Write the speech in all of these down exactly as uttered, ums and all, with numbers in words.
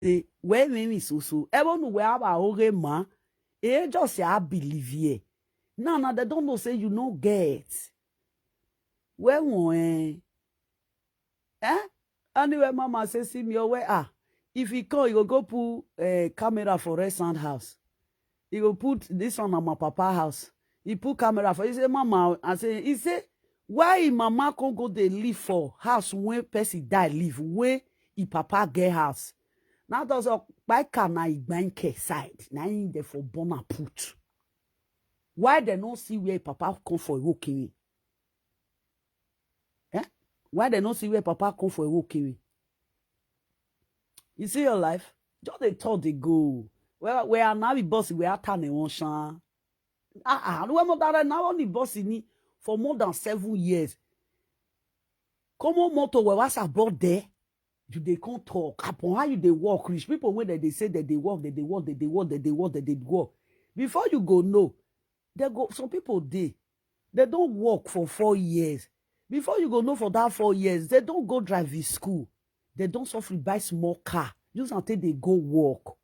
Say, where me me so so. Even where I oge ma. E just say I believe here. No, no, they don't know say you no get. Where one, eh? Eh? Anyway, mama say, see me where ah. If he come, he go go put uh, camera for Red Sand House. He go put this one on my papa house. He put camera for. He say, mama, I say, he say, why him mama can go dey live for house when person die live, when him papa get house? Now that's a bike na Igbanke side. Now in there for Bona put. Why they no see where papa come for working? Eh? Why they no see where papa come for working? You see your life? Just dey talk dey go. Well, where now the boss where I turn one shan. Ah ah, no more that now only boss in for more than seven years. Come on, motor where was about there. You dey come talk upon how you dey work reach. People when they, they say that they work, that they work, that they work, that they work, that they work. Before you go know, they go some people dey. They don't work for four years. Before you go know for that four years, they don't go driving school. They don't suffer buy small car. Use until they go work.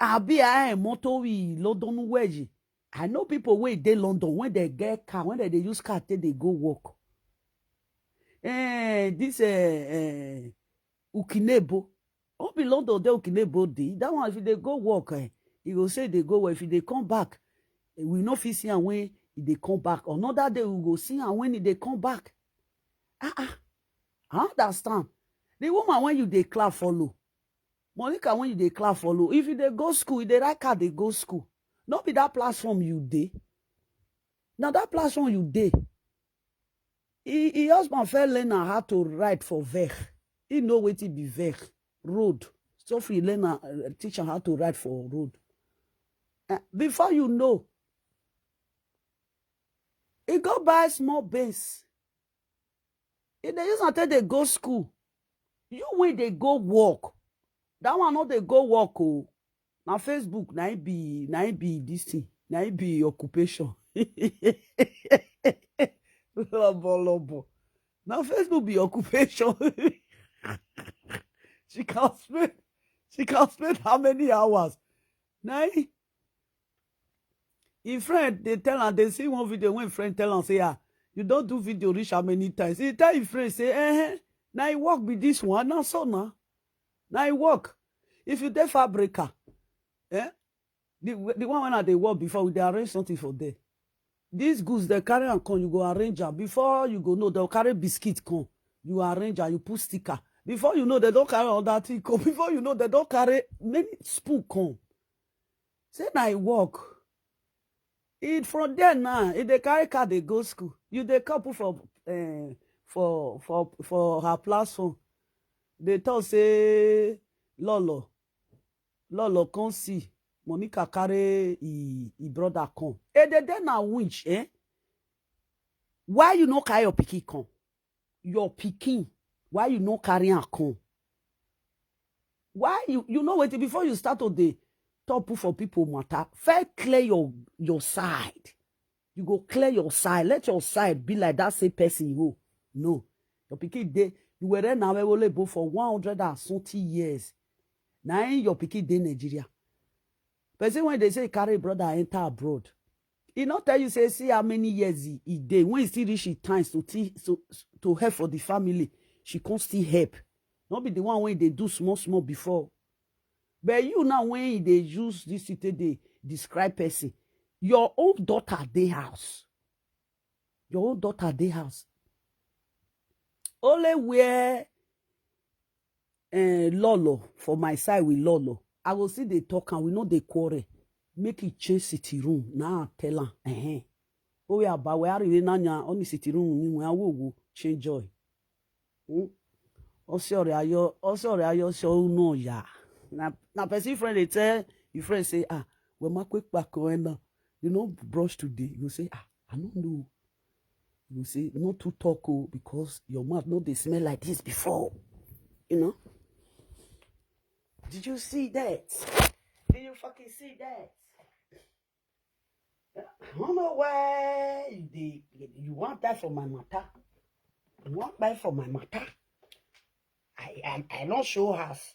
Abi I motor we London wedge. I know people wey dey London when they get car, when they, they use car till they go work. Eh, this eh, eh, Ukinebo. Don't be London dey Ukinebo dey. That one if they go work, eh, he go say they go well. If they come back, eh, we no fit see am when he dey come back. Another day we go see am when he dey come back. Ah ah, I understand. The woman when you dey clap follow, Monica when you dey clap follow. If you dey go school, you dey write card dey go school. No be that platform you dey. Now that platform you dey. He, he husband fell learn am how to write for vech. He know wetin be vech. Road. So he learn am, uh, teach am how to write for road. Eh, before you know, he go buy small base. He dey use am take dey go school. You wey dey go work, that one no dey go work o. Na Facebook na it be na it be this thing na it be occupation. Lobo lobo. Na Facebook be occupation. She can spend she can spend how many hours? Na it Him friend dey tell am, dey see one video when friend tell am say, ah, you don do video reach how many times? He tell him friend say, eh, na him work be this one, na so na. Na him work. If you dey fabrica, eh, the, the one when I dey work before, we dey arrange something for there. These goods, they carry am come, you go arrange am. Before you go know, they'll carry biscuit come. You arrange am, you put sticker. Before you know, they don't carry all that thing come. Before you know, they don't carry many spoon come. Say na e work. It from there now, e dey carry car dey go school. You dey couple for eh, for for for her platform. Dey talk say Lolo, Lolo come see Monica carry e e brother come. E dey dey na winch, eh? Why you no carry your pikin come? Your pikin, why you no carry am come? Why you you know wetin before you start to dey talk put for people matter, first clear your your side. You go clear your side, let your side be like that same person you owe. No, your pikin dey you were na wewolebo for one hundred and something years. Na im your pikin dey Nigeria. Person when they say carry brother enter abroad, e no tell you say see how many years e e dey when e still reach e times to thi- to to help for the family, she come still help. No be the one wey dey do small small before. But you now when e dey use this thing take dey describe person, your own daughter dey house. Your own daughter dey house. Only where eh, Lolo for my side with Lolo. I go see the talk and we know the quarrel. Make it change city room. Now I tell her. Eh. Oh yeah, but we are in Nanya on the city room. Ni we are wo change joy. Hmm? Ose ore ayo, ose ore ayo so no ya. Na na person friend dey tell your friend say ah, we ma quick back o na. You no brush today. You say ah, I no know. You say no too talk o because your mouth no dey smell like this before. You know. Did you see that? Did you fucking see that? I don't know why you dey you wan die for my matter. You wan die for my matter. I I I no show house.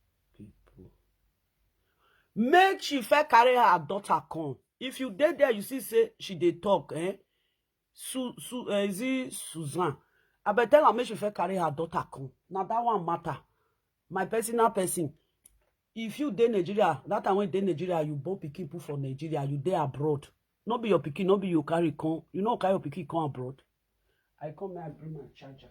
People. Make she first carry her daughter come. If you dey there, you see say she dey talk, eh? Su, Su, uh, is it Suzanne? I bet tell her make she first carry her daughter come. Now that one matter. My personal person. If you dey Nigeria, that time when dey Nigeria, you born pikin put for Nigeria, you dey abroad. No be your pikin, no be you carry come. You no carry your pikin come abroad. I come here, I bring my charger.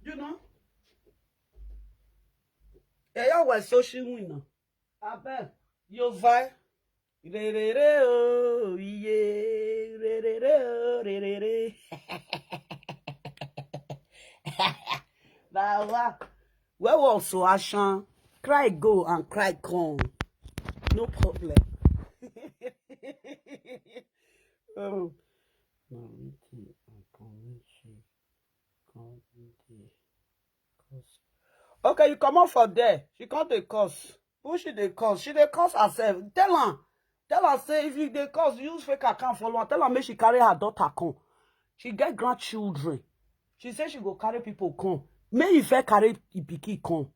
You know? Yeah, you were social winner. I bet. You vi. Rerere o, iye, rerere o, rerere. Baba, where was Oashan? Cry go and cry come. No problem. Oh. Okay, you come out for there. She come dey curse. Who she dey curse? She dey curse herself. Tell her. Tell her say if you dey curse, use fake account follow her. Tell her make she carry her daughter come. She get grandchildren. She say she go carry people come. Make you first carry the pikin come.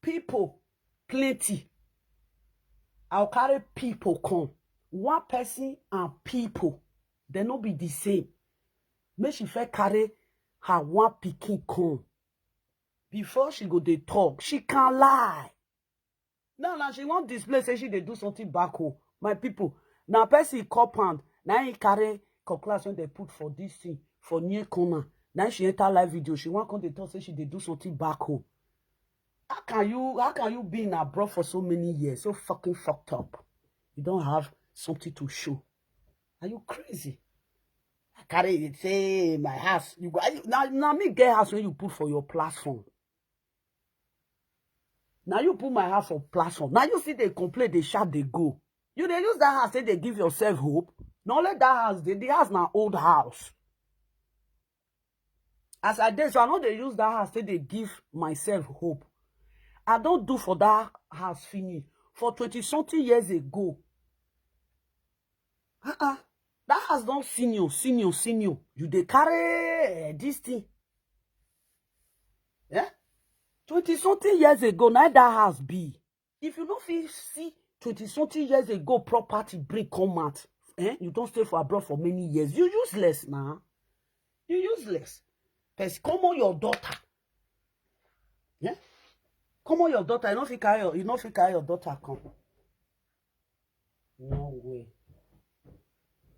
People plenty. I'll carry people come. One person and people, they no be the same. Make she first carry her one pikin come. Before she go dey talk, she can lie. Now, now she wan display say she dey do something back home. My people, na person compound, na him carry cutlass wey dem put for this thing for near corner. Na she enter live video. She wan come dey talk say she dey do something back home. How can you, how can you be in abroad for so many years, so fucking fucked up? You don't have something to show. Are you crazy? I carry it, say my house. You go, are you, now, now me get house when you put for your platform. Now you put my house for platform. Now you see they complain, they shout, they go. You dey use that house, say they give yourself hope. Not only that house, the, the house na old house. As I dey, so I no dey use that house, say they give myself hope. I don't do for that house finish. For twenty something years ago. Uh-uh. That house don senior, senior, senior. You dey carry eh, this thing. Yeah? Twenty something years ago, now that house be. If you no fit see twenty something years ago property bring come out, eh? You don't stay for abroad for many years. You useless now. You useless. Person, come on your daughter. Yeah? Come on your daughter. You no fit carry your, you no fit carry your daughter come. No way.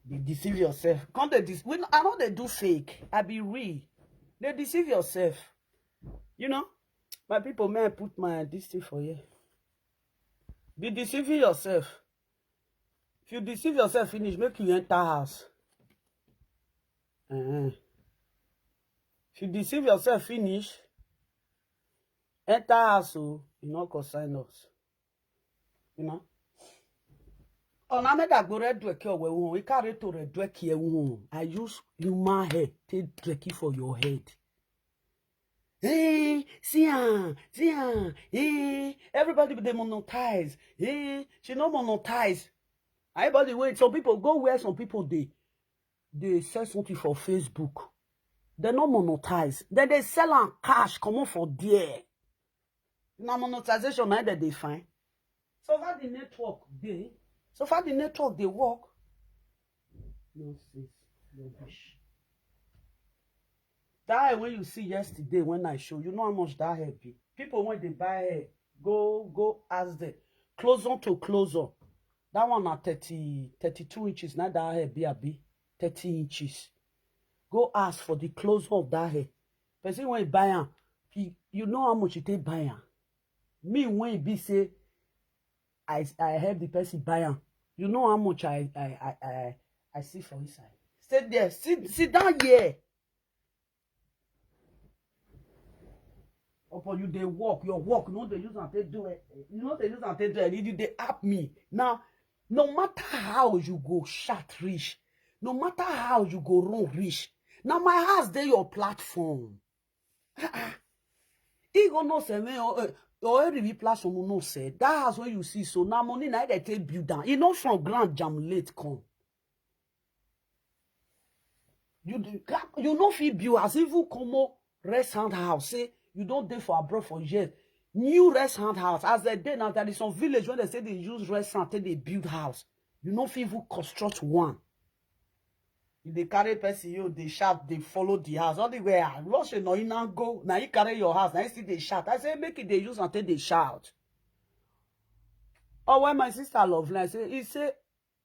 Dey deceive yourself. Come dey dis-, we, I no dey do fake. I be real. Dey deceive yourself. You know? My people, may I put my this thing for here? Be deceiving yourself. If you deceive yourself finish, make you enter house. Uh-huh. If you deceive yourself finish, enter house o, you no concern us. You know? Ona me da gbore dweki owe won, ikare to re dweki e won. I use human hair take dweki for your head. Hey, see am, see am, hey, everybody dey monetize. Hey, she no monetize. Everybody wait, some people go where some people dey, dey sell something for Facebook. They no monetize. Then they sell am cash, comot for there. Na monetization na dem dey find. So far the network dey. So far the network dey work. Nonsense, rubbish. That hair wey you see yesterday when I show, you know how much that hair be? People wey dey buy hair, go go ask them. Close on to close on. That one na thirty, thirty-two inches. Na that hair be abi thirty inches. Go ask for the close on of that hair. Person wey buy am, he, you know how much you take buy am. Me wey be say I I help the person buy am. You know how much I I I I, I see for inside. Stay there. Sit sit down here. Upon you dey work, your work, you no dey use am take do it. You no dey use am take do it. You dey app me. Now, no matter how you go shout reach, no matter how you go run reach, now my house dey your platform. Ah, ah. He go know say me or or every platform will know say that house when you see so now money na dey take build down. E no from ground jam late come. You dey- you no fit build as even comot rest hand house say you don dey for abroad for years. New rest hand house as dem dey now, there is some village wey dem say dey use rest hand take dey build house. You no fit even construct one. You dey carry person, you dey shout, dey follow the house. All the way, ah, rush no in and go. Now you carry your house, now you still dey shout. I say make it dey use and take dey shout. Oh, when my sister love, like say, he say,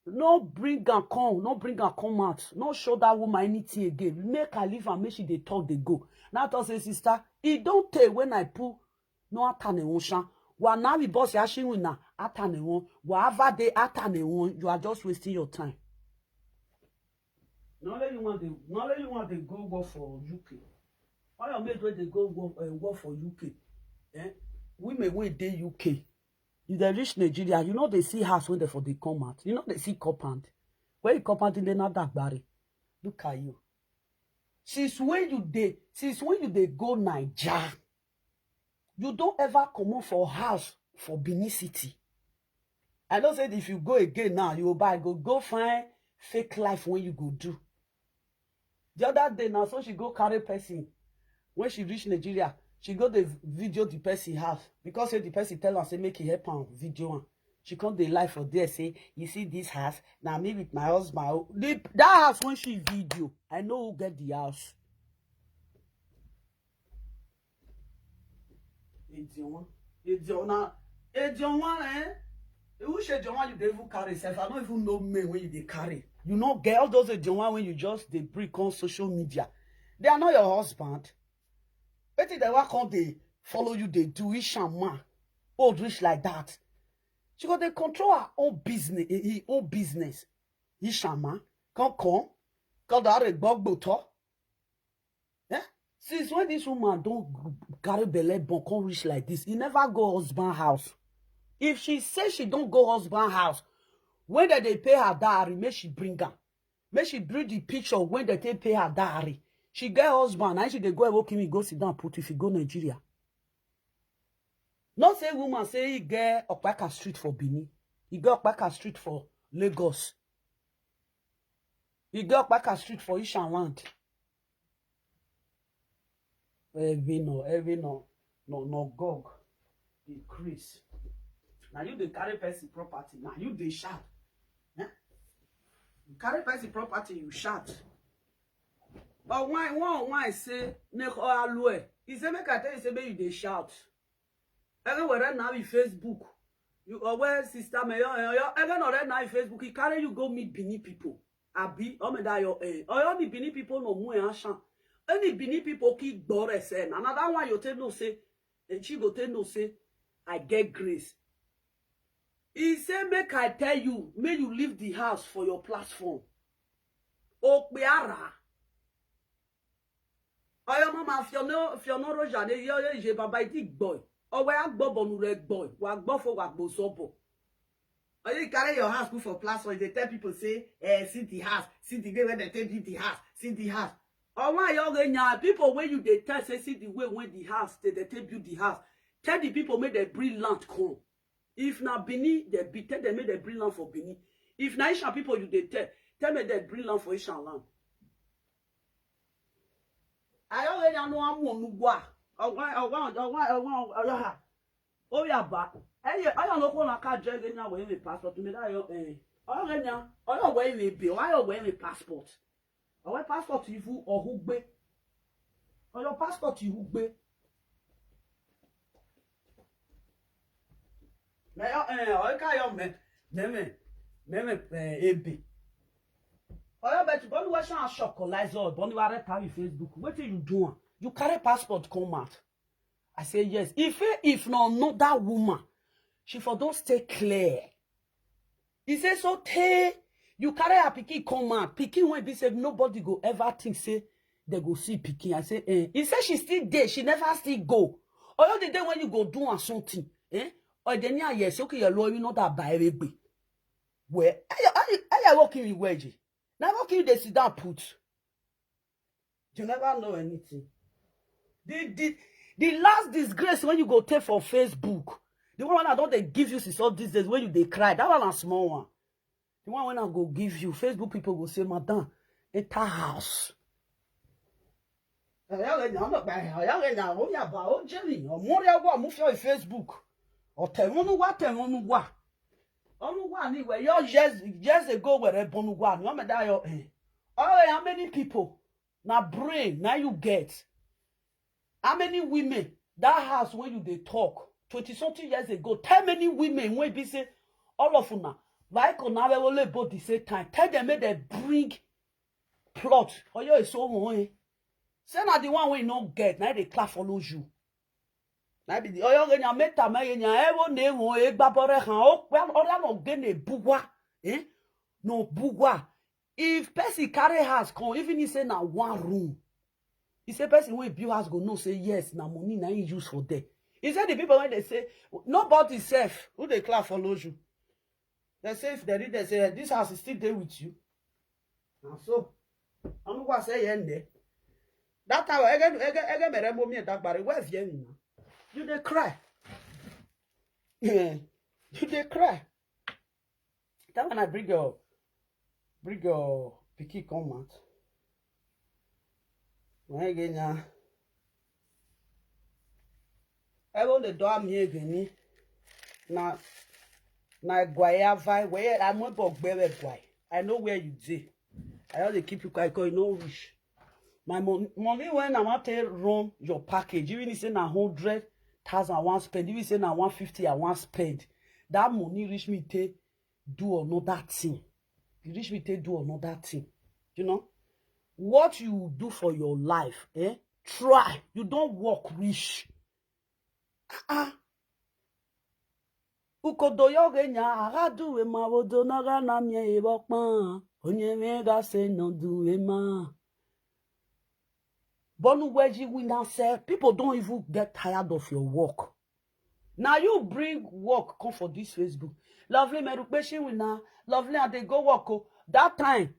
no bring am come, no bring am come out, no show that woman anything again. Make I leave am, make she dey talk, dey go. Now I talk say, sister, e don tey when I put no ata ne won sha. Wa na we boss ya shi win na ata ne won. Wa ava de ata ne won. You are just wasting your time. Na only you want the na only you want the go work for U K. All your mates wey dey go work, uh, work for U K. Eh? Women wey dey U K. If they reach Nigeria, you know they see house when they for they come out. You know they see compound. Where you compound in the not that body. Look at you. Since when you dey, since when you dey go Niger, you don't ever comot for house for Benin City. I know say if you go again now, you go buy go go find fake life when you go do. The other day now, so she go carry person. When she reach Nigeria, she go dey video the person house because say the person tell her say make he help am video am. She come dey lie for there say, you see this house, na me with my husband. Oh. The, that house when she video, I know who get the house. Edion, Edion na, Edion one, eh? Who say Edion one you dey even carry sef? I don't even know men when you dey carry. You know, girl, those Edion one when you just dey bring on social media. They are not your husband. Wetin they want come dey follow you, they do Ishan man, old rich like that. She go dey control her own business, eh, her own business. Ishan man, come come, come down the gbogbo to. Eh? Since when this woman don't carry belle born come reach like this, he never go husband house. If she say she don't go husband house, when that they pay her dowry, make she bring am. Make she bring the picture when they take pay her dowry. She get husband, and she dey go evoke him, go sit down, put if you go Nigeria. Not say woman say he get Okpaka Street for Benin. He get Okpaka Street for Lagos. He get Okpaka Street for Ishan land. Every no, every no, no, no gog. Increase. Now you dey carry person property. Now you dey shout. Eh? You carry person property, you shout. But why, why, why say, Neko Alue? He say, make I tell you, say, make you dey shout. Everywhere right now, in Facebook. You always, sister, me, yo, yo, yo, everywhere right now, in Facebook, he carry you go meet Benin people. Abi, oh, me that your, eh. Oh, you meet Benin people, no more, eh, Ashan. Any Benin people, keep Boris, eh. Another one, you tell no say, and she go tell no say, I get grace. He say, make I tell you, may you leave the house for your platform. Okpeara. Oyo mama, if you know, if you know Roja, they, you, you, you, baba, it boy. Oh, where I go, bonu red boy. Wa go for wa go so bo. Oh, you carry your house, put for platform. They tell people say, eh, see the house, see the way when they take build the house, see the house. Oh, why you get now? People when you they tell say, see the way when the house, they, they take build the house. Tell the people make they bring land come. If na Benin, they be tell them make they bring land for Benin. If na Ishan people you they tell, tell me they bring land for Ishan land. I already know I'm on Nugua. Owa, owa, owa, owa, owa. Oh yeah, ba. Eye, aya no ko na ka je ge nya we mi passport mi da yo eh. Oyo ge nya, oyo we mi bi, oyo we mi passport. Owe passport ifu ohugbe. Oyo passport ihugbe. Na yo eh, oyo ka yo me, me me, me me eh, ebe. Oyo bet boni we shan shock lies or boni we re tabi Facebook. Wetin you do am? You carry passport come out. I say yes. If if no know that woman, she for don stay clear. He say so tey you carry her pikin come out, pikin wey be say nobody go ever think say they go see pikin. I say eh. He say she still dey, she never still go. Oyo the day when you go do am something, eh? Or the near yes, okay, you know that by egbe. Well, I I I work him in wedge. Now work you dey sit down put. You never know anything. The the the last disgrace when you go take for Facebook, the one when I don't they give you since all these days when you they cry, that one a small one. The one when I go give you, Facebook people go say, "Madam, enter house." Oyo ge nya, oyo gba, oyo ge nya, o ya ba, o je ni, o mo re wa, mo fi Facebook. O te wonu wa, te wonu wa. Onu wa ni we yo years years ago we re bonu wa ni, o me da yo eh. Oh, how many people? Na brain, now you get. How many women? That house when you they talk twenty something years ago. Tell many women when be say all of una. Why can I only both the same time? Tell them make they bring plot. Oyo is so one. Say na the one wey you no get, na dey clap follow you. Na be the oyo ge nya meta me ge nya ewo ne wo e gba bore han o pe ora no ge ne buwa. Eh? No buwa. If person carry house come, even he say na one room. He say person wey build house go know say yes, na money na he use for there. He say the people when they say nobody safe, who they clap follow you. They say if they read, they say this house is still there with you. And so, I'm gonna say yeah there. That time, again, again, again, mere mo mi that bari. Where's Yemi now? You dey cry. Yeah, you dey cry. That one I bring your bring your pikin come out. When again now? I want the door me again. Na na gwaya vai where I'm a bog bere gwai. I know where you dey. I only keep you quiet because you no reach. My mon- money when I want to run your package, even if say na hundred thousand I want spend, even say na one fifty I want spend. That money reach me take do another thing. It reach me take do another thing. You know what you do for your life, eh? Try. You don't work rich. Ah, ukodo yo ge nya agadu we ma wodo na ga na mi e bo pan. Onye me ga se no du we ma. Bonu weji we na say people don't even get tired of your work. Now you bring work come for this Facebook. Lovely me rupe shi we na. Lovely and they go work. Oh. That time,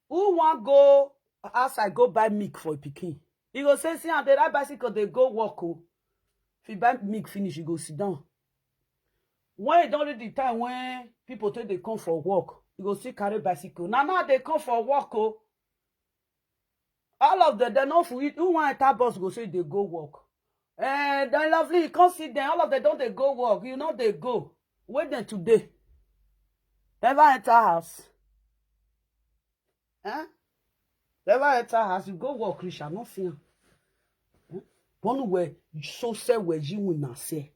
who want go outside go buy milk for pikin? He go say, see, and they ride bicycle, they go work. Oh. If you buy milk finish, you go sit down. When you don't read the time when people take they come for work, you go see carry bicycle. Now now they come for work. Oh. All of them, they know for it. Who want enter bus go say they go work. Eh, then lovely, you can't see them. All of them don't they go work. You know they go. Wait them today. Never enter house. Eh? Never enter house. You go work, Richard. No fear. Eh? One way so say where you will not say.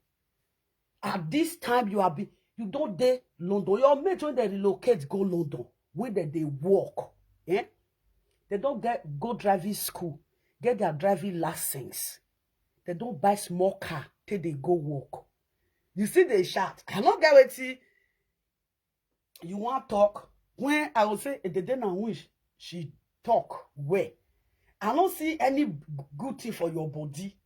At this time, you have been you don't dey London. Your mate when they relocate go London, when they they work, eh? They don't get go driving school, get their driving license. They don't buy small car till they go work. You see they shout. I don't get what see. You want talk when I will say a day na wish she talk where. I don't see any good thing for your body.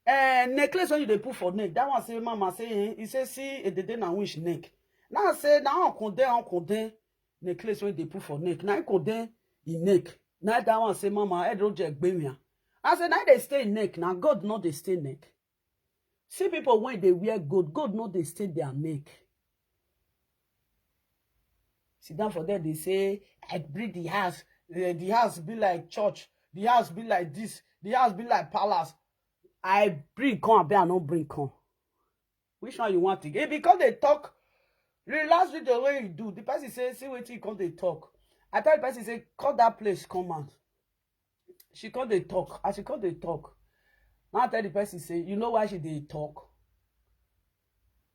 Eh, necklace when you dey put for neck. That one say mama say eh, he say see a day na wish neck. Now say now uncle there, uncle there necklace when they put for neck. Now uncle there in neck. Now that one say mama head road gbe me. I say now they stay in neck. Now God not they stay neck. See people when they wear gold, gold not they stay their neck. Sit down for there, they say, I breathe the house. Eh, the house be like church. The house be like this. The house be like palace. I bring come, I no bring come. Which one you want to get? Because they talk. The last video wey you do, the person say, "See wetin you come dey talk." I tell the person say, "Cut that place, come out." She come dey talk. As she come dey talk, now I tell the person say, "You know why she dey talk?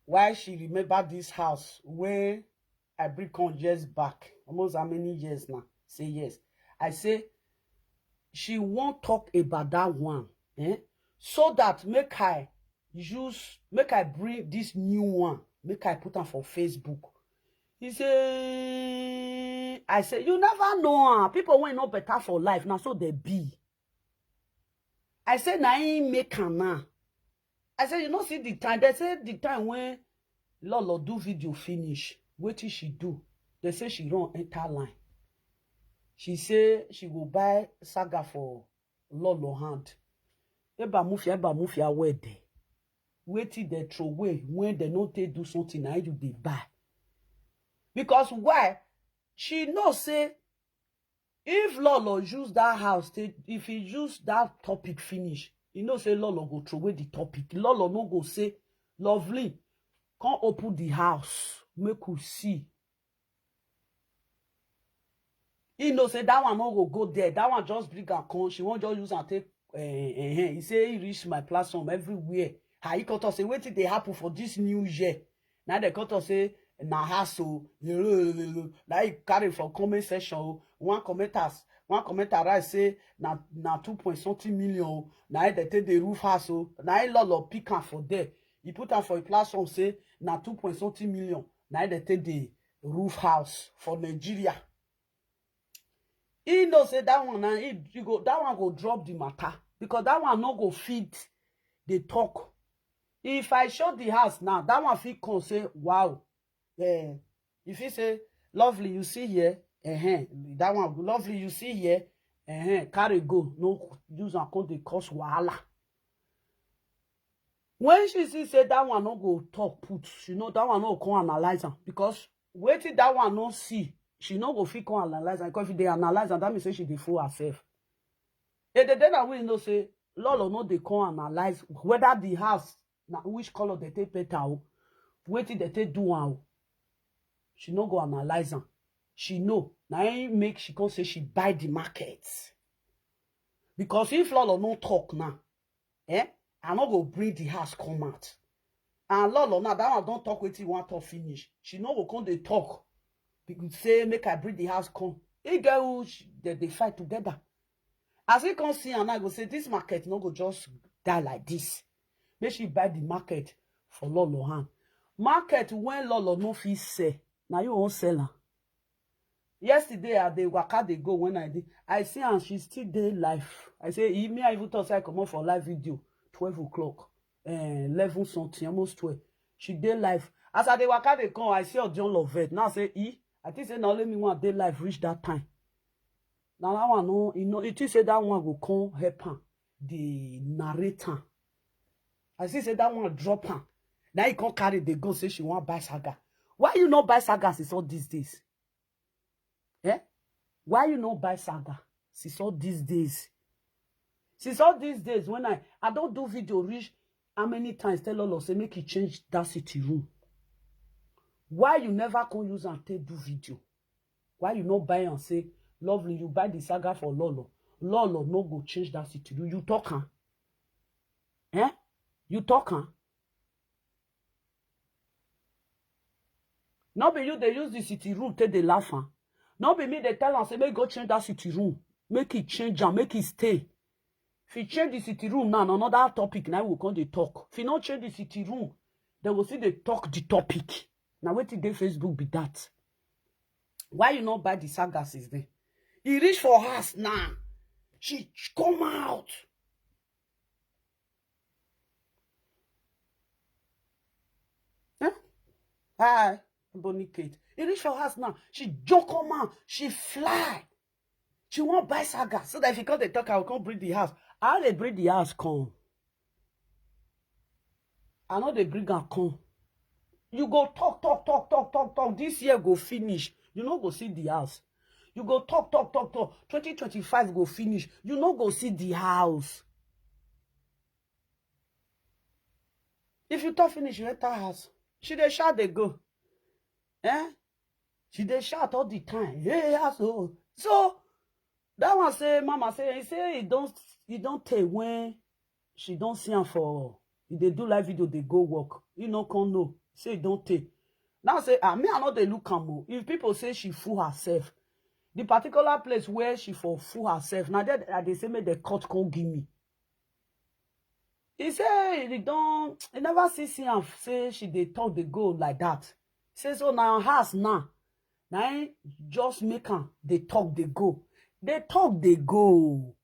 Why she remember this house wey I bring come years back? Almost how many years now?" Say yes. I say she won't talk about that one, eh? So that make I use, make I bring this new one, make I put am for Facebook. He say, I say, "You never know, ah. People wey no better for life, na so they be." I say, "Na him make am now." I say, "You no see the time?" They say the time when Lolo do video finish, wetin she do? They say she run enter line. She say she go buy saga for Lolo hand. Eba mufia, eba mufia, where dey? Wetin they throw away when they no take do something, na you dey buy. Because why? She know say if Lolo use that house, take, if he use that topic finish, you know say Lolo go throw away the topic. Lolo no go say, "Lovely, come open the house, make we see." He know say that one no go go there. That one just bring am come. She won't just use and take. Eh, eh, eh. He say he reach my platform everywhere. How he come talk say wetin dey happen for this new year? Now they come talk say na house o. Na he carry for comment section o. One commenters, one commenter write say na na two point something million o. Na he dey take the roof house o. Na he Lolo pick am for there. He put am for a platform say na two point something million. Na he dey take the roof house for Nigeria. He know say that one na he, he go, that one go drop the matter, because that one no go fit dey talk. If I show the house now, that one fit come say, "Wow." Eh, if he say, "Lovely, you see here, eh, that one, Lovely, you see here, eh, carry go, no use am come dey cause wahala." When she see say that one no go talk put, she know that one no come analyze am, because wetin that one no see, she no go fit come analyze am. Because if they analyze am, that means say she dey fool herself. E dey dey na we know say Lolo no dey come analyze whether the house na which color they take paint am o, wetin they take do am o. She no go analyze am. She know. Na him make she come say she buy the market. Because if Lolo no talk now, eh, I no go bring the house come out. And Lolo now, that one don talk wetin he wan talk finish. She no go come dey talk. Be-, say make I bring the house come. He get who sh-, they dey fight together. As he come see am, I go say this market no go just die like this. Make she buy the market for Lolo hand. Market when Lolo no fit sell, na you wan sell am. Yesterday I dey waka dey go, when I dey, I see am, she still dey live. I say, "E, me I even talk say I comot for live video twelve o'clock, eh, eleven something, almost twelve." She dey live. As I dey waka dey come, I see Odion Lovett. Now I say, "E, I think say na only me one dey live reach that time." Na that one no, you know, you think say that one go come help am, the narrator. I see say that one drop am. Now he come carry dey go say she wan buy saga. Why you no buy saga since all these days? Eh? Why you no buy saga since all these days? Since all these days when I, I don do video reach how many times tell Lolo say make he change that sitting room. Why you never come use am take do video? Why you no buy am say, "Lovely, you buy the saga for Lolo. Lolo no go change that sitting room." You talk am. Eh? You talk am. No be you dey use the sitting room take dey laugh am. No be me dey tell am say make go change that sitting room. Make he change am, make he stay. If he change the sitting room now, na another topic na we come dey talk. If he no change the sitting room, they go still dey talk the topic. Na wetin dey Facebook be that. Why you no buy the saga since then? He reach for house now. She come out. Huh? Hi, Bonnie Kate. He reach for house now. She jump come out. She fly. She wan buy saga so that if he come dey talk, I will come bring the house. I dey bring the house come. I no dey bring am come. You go talk, talk, talk, talk, talk, talk. This year go finish. You no go see the house. You go talk, talk, talk, talk. Twenty twenty-five go finish. You no go see the house. If you talk finish, you enter house. She dey shout, dey go. Eh? She dey shout all the time. Hey, house, oh. So that one say, mama say, he say he don't, he don't take when she don't see am for, he dey do live video, dey go work. He no come know. Say he don't take. Now say, ah, me, I no dey look am o. If people say she fool herself, the particular place where she for fool herself, now that I dey say make the court come give me. He say he don't, he never see, see am say she dey talk, dey go like that. Say so now house now. Now he just make am dey talk, dey go. Dey talk, dey go.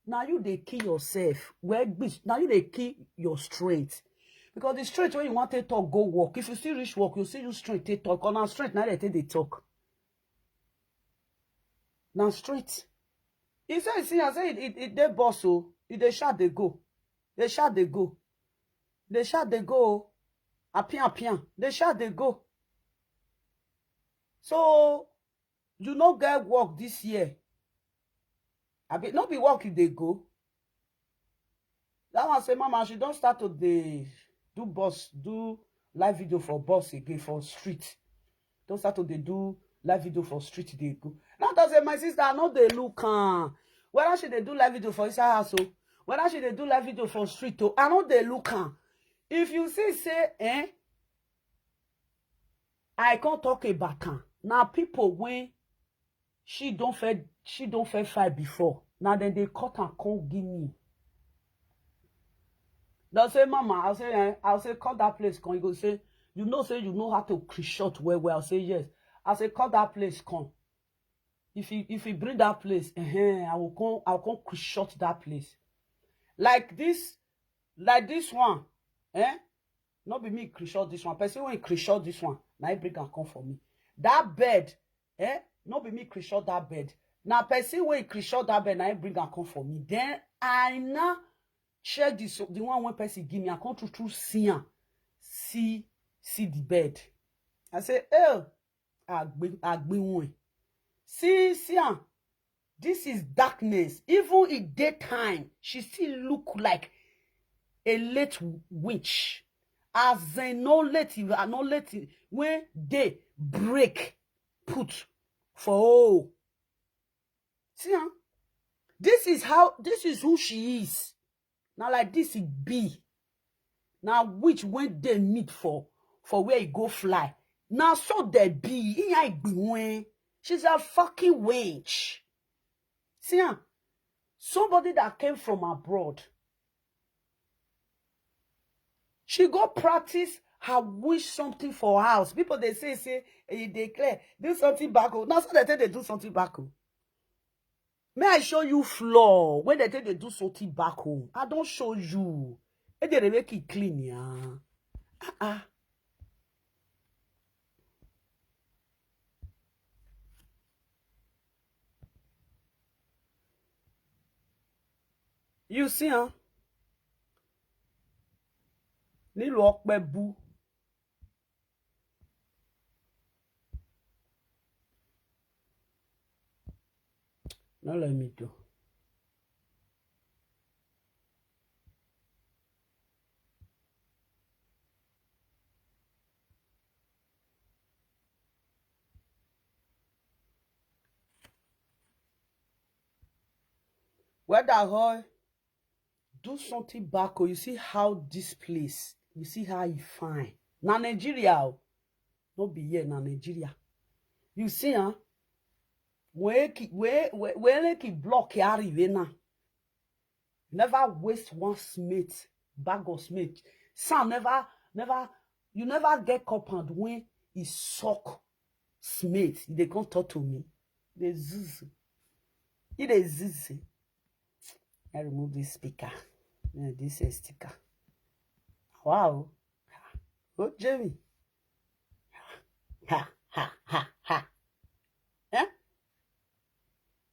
Now you dey kill yourself. Where bitch? Now you dey kill your strength. Because the strength when you want to talk, go work. If you still reach work, you see you strength take talk. On our strength, now they take dey talk. Now strength. He say, see, I say it, it, it dey boss, oh. It dey shout, dey go. Dey shout, dey go. Dey shout, dey go. Appian, appian. Dey shout, dey go. So you no get work this year. I be no be work you dey go. That one say, mama, she don't start to dey do boss, do live video for boss again for street. Don't start to dey do live video for street, dey go. Now that say, my sister, I no dey look am. Whether she dey do live video for inside house, oh, whether she dey do live video for street, oh, I no dey look am. If you see say, eh, I can't talk about am. Now people when she don't fair, she don't fair fight before. Now then they cut and come give me. They'll say, mama, I'll say, eh, I'll say, cut that place, come. You go say, you know, say you know how to crit shot well, well. I'll say, yes. I'll say, cut that place, come. If you, if you bring that place, eh, I will come, I'll come crit shot that place. Like this, like this one, eh? No be me crit shot this one. Person wey crit shot this one, now he bring and come for me. That bed, eh? No be me crit shot that bed. Now person wey crit shot that bed, now he bring and come for me. Then I now check this, the one when person give me, I come through, through see am. See, see the bed. I say, oh, agbe, agbe one. See, see am. This is darkness. Even in daytime, she still look like a late witch. As in no late, I no late when they break put for, oh. See, huh? This is how, this is who she is. Now like this it be. Now which when they meet for, for where he go fly. Now so they be, he ain't be when. She's a fucking wench. See, huh? Somebody that came from abroad. She go practice her wish something for house. People they say, say, eh, you declare, do something back home. Now so they say they do something back home. May I show you floor when they say they do something back home? I don't show you. And they make it clean, yeah. Uh-uh. You see, huh? Nílùú Ọpẹ́bú. No let me do. Whether how do something back, oh, you see how this place, you see how e fine. Na Nigeria, oh. No be here, na Nigeria. You see, huh? Where ki, where, where, where ki block yari na? Never waste one smith, bag of smith. Some never, never, you never get compound when he suck smith. They come talk to me. They zzz. He dey zzz. I remove this speaker. Yeah, this is sticker. Wow. Oh, Jamie. Ha, ha, ha, ha. Eh?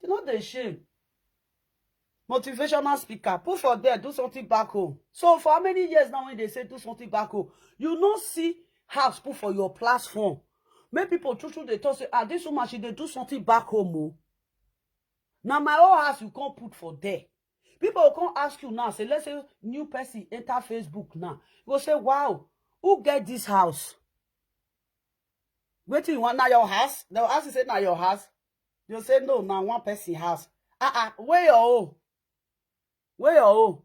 You know the shame. Motivational speaker. Put for there, do something back home. So for how many years now when they say do something back home? You no see house put for your platform. Make people true true they talk say, ah, this woman, she dey do something back home, oh. Now my own house you can't put for there. People go come ask you now, say, let's say new person enter Facebook now. You go say, wow, who get this house? Wetin you want? Na your house? Dem go ask you say na your house? You say no, na one person house. Ah ah, where your own? Where your own?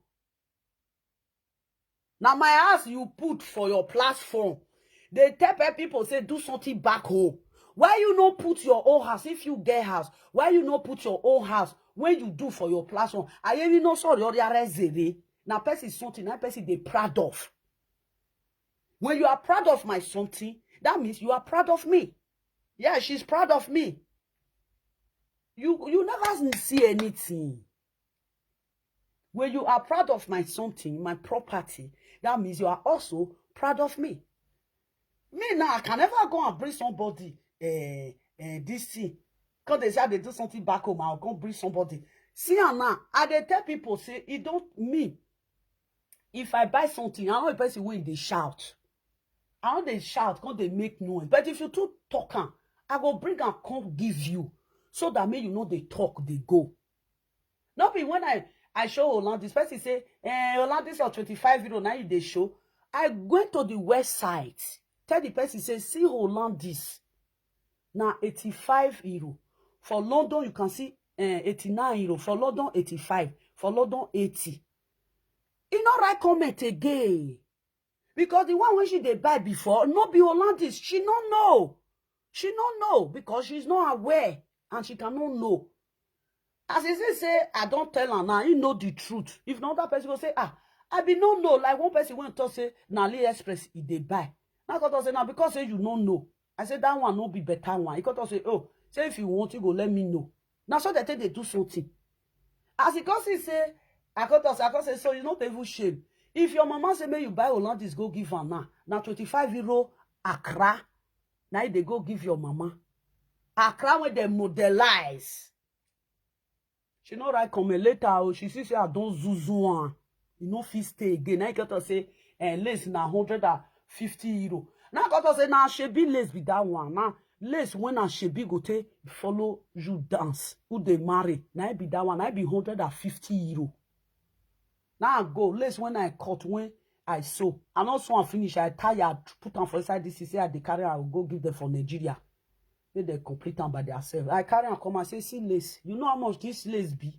Na my house you put for your platform. Dey tell pe- people say do something back home. Why you no put your own house if you get house? Why you no put your own house when you do for your platform? Ayeri no sorry ori ara zere. Na person something, na person dey proud of. When you are proud of my something, that means you are proud of me. Yeah, she's proud of me. You you never see anything. When you are proud of my something, my property, that means you are also proud of me. Me now, I can never go and bring somebody uh, uh, this thing. Because they say they do something back home, I'll go bring somebody. See am now, I dey tell people say e don me. If I buy something, I no be person wey dey shout. I no dey shout, come dey make noise. But if you too talk am, I go bring am come give you so that make you no dey talk dey go. No be when I I show Hollandis, person say, eh, Hollandis of twenty-five euro na you dey show. I went to the website, tell the person say, see Hollandis na eighty-five euro. For London, you can see eh, eighty-nine euro. For London, eighty-five. For London, eighty. E no write comment again. Because the one wey she dey buy before no be Hollandis. She no know. She no know because she's not aware and she cannot know. As e see say I don tell am now, he know the truth. If na other person go say, ah, I be no know. Like one person wey talk say na AliExpress e dey buy. Na come talk say na because say you no know. I say that one no be better one. He come talk say, oh, say if you want, you go let me know. Na so they take dey do something. As he come see say, I come talk say, I come say, so you no dey even shame. If your mama say make you buy Hollandis go give am now, na twenty-five euro Accra, na you dey go give your mama. Accra wey dem modelize. She no write comment later, oh, she see say I don zuzu am. E no fit stay again. Na you get to say, eh, lace na hundred and fifty euro. Na I come talk say na shebi lace be that one. Na lace when na shebi go take follow you dance. Who dey marry? Na it be that one. Na it be hundred and fifty euro. Now I go lace when I cut, when I sew. I no sew am finish. I tire, put am for inside this. Say I dey carry am go give them for Nigeria. Make dem complete am by themselves. I carry am come and say, see lace. You know how much this lace be?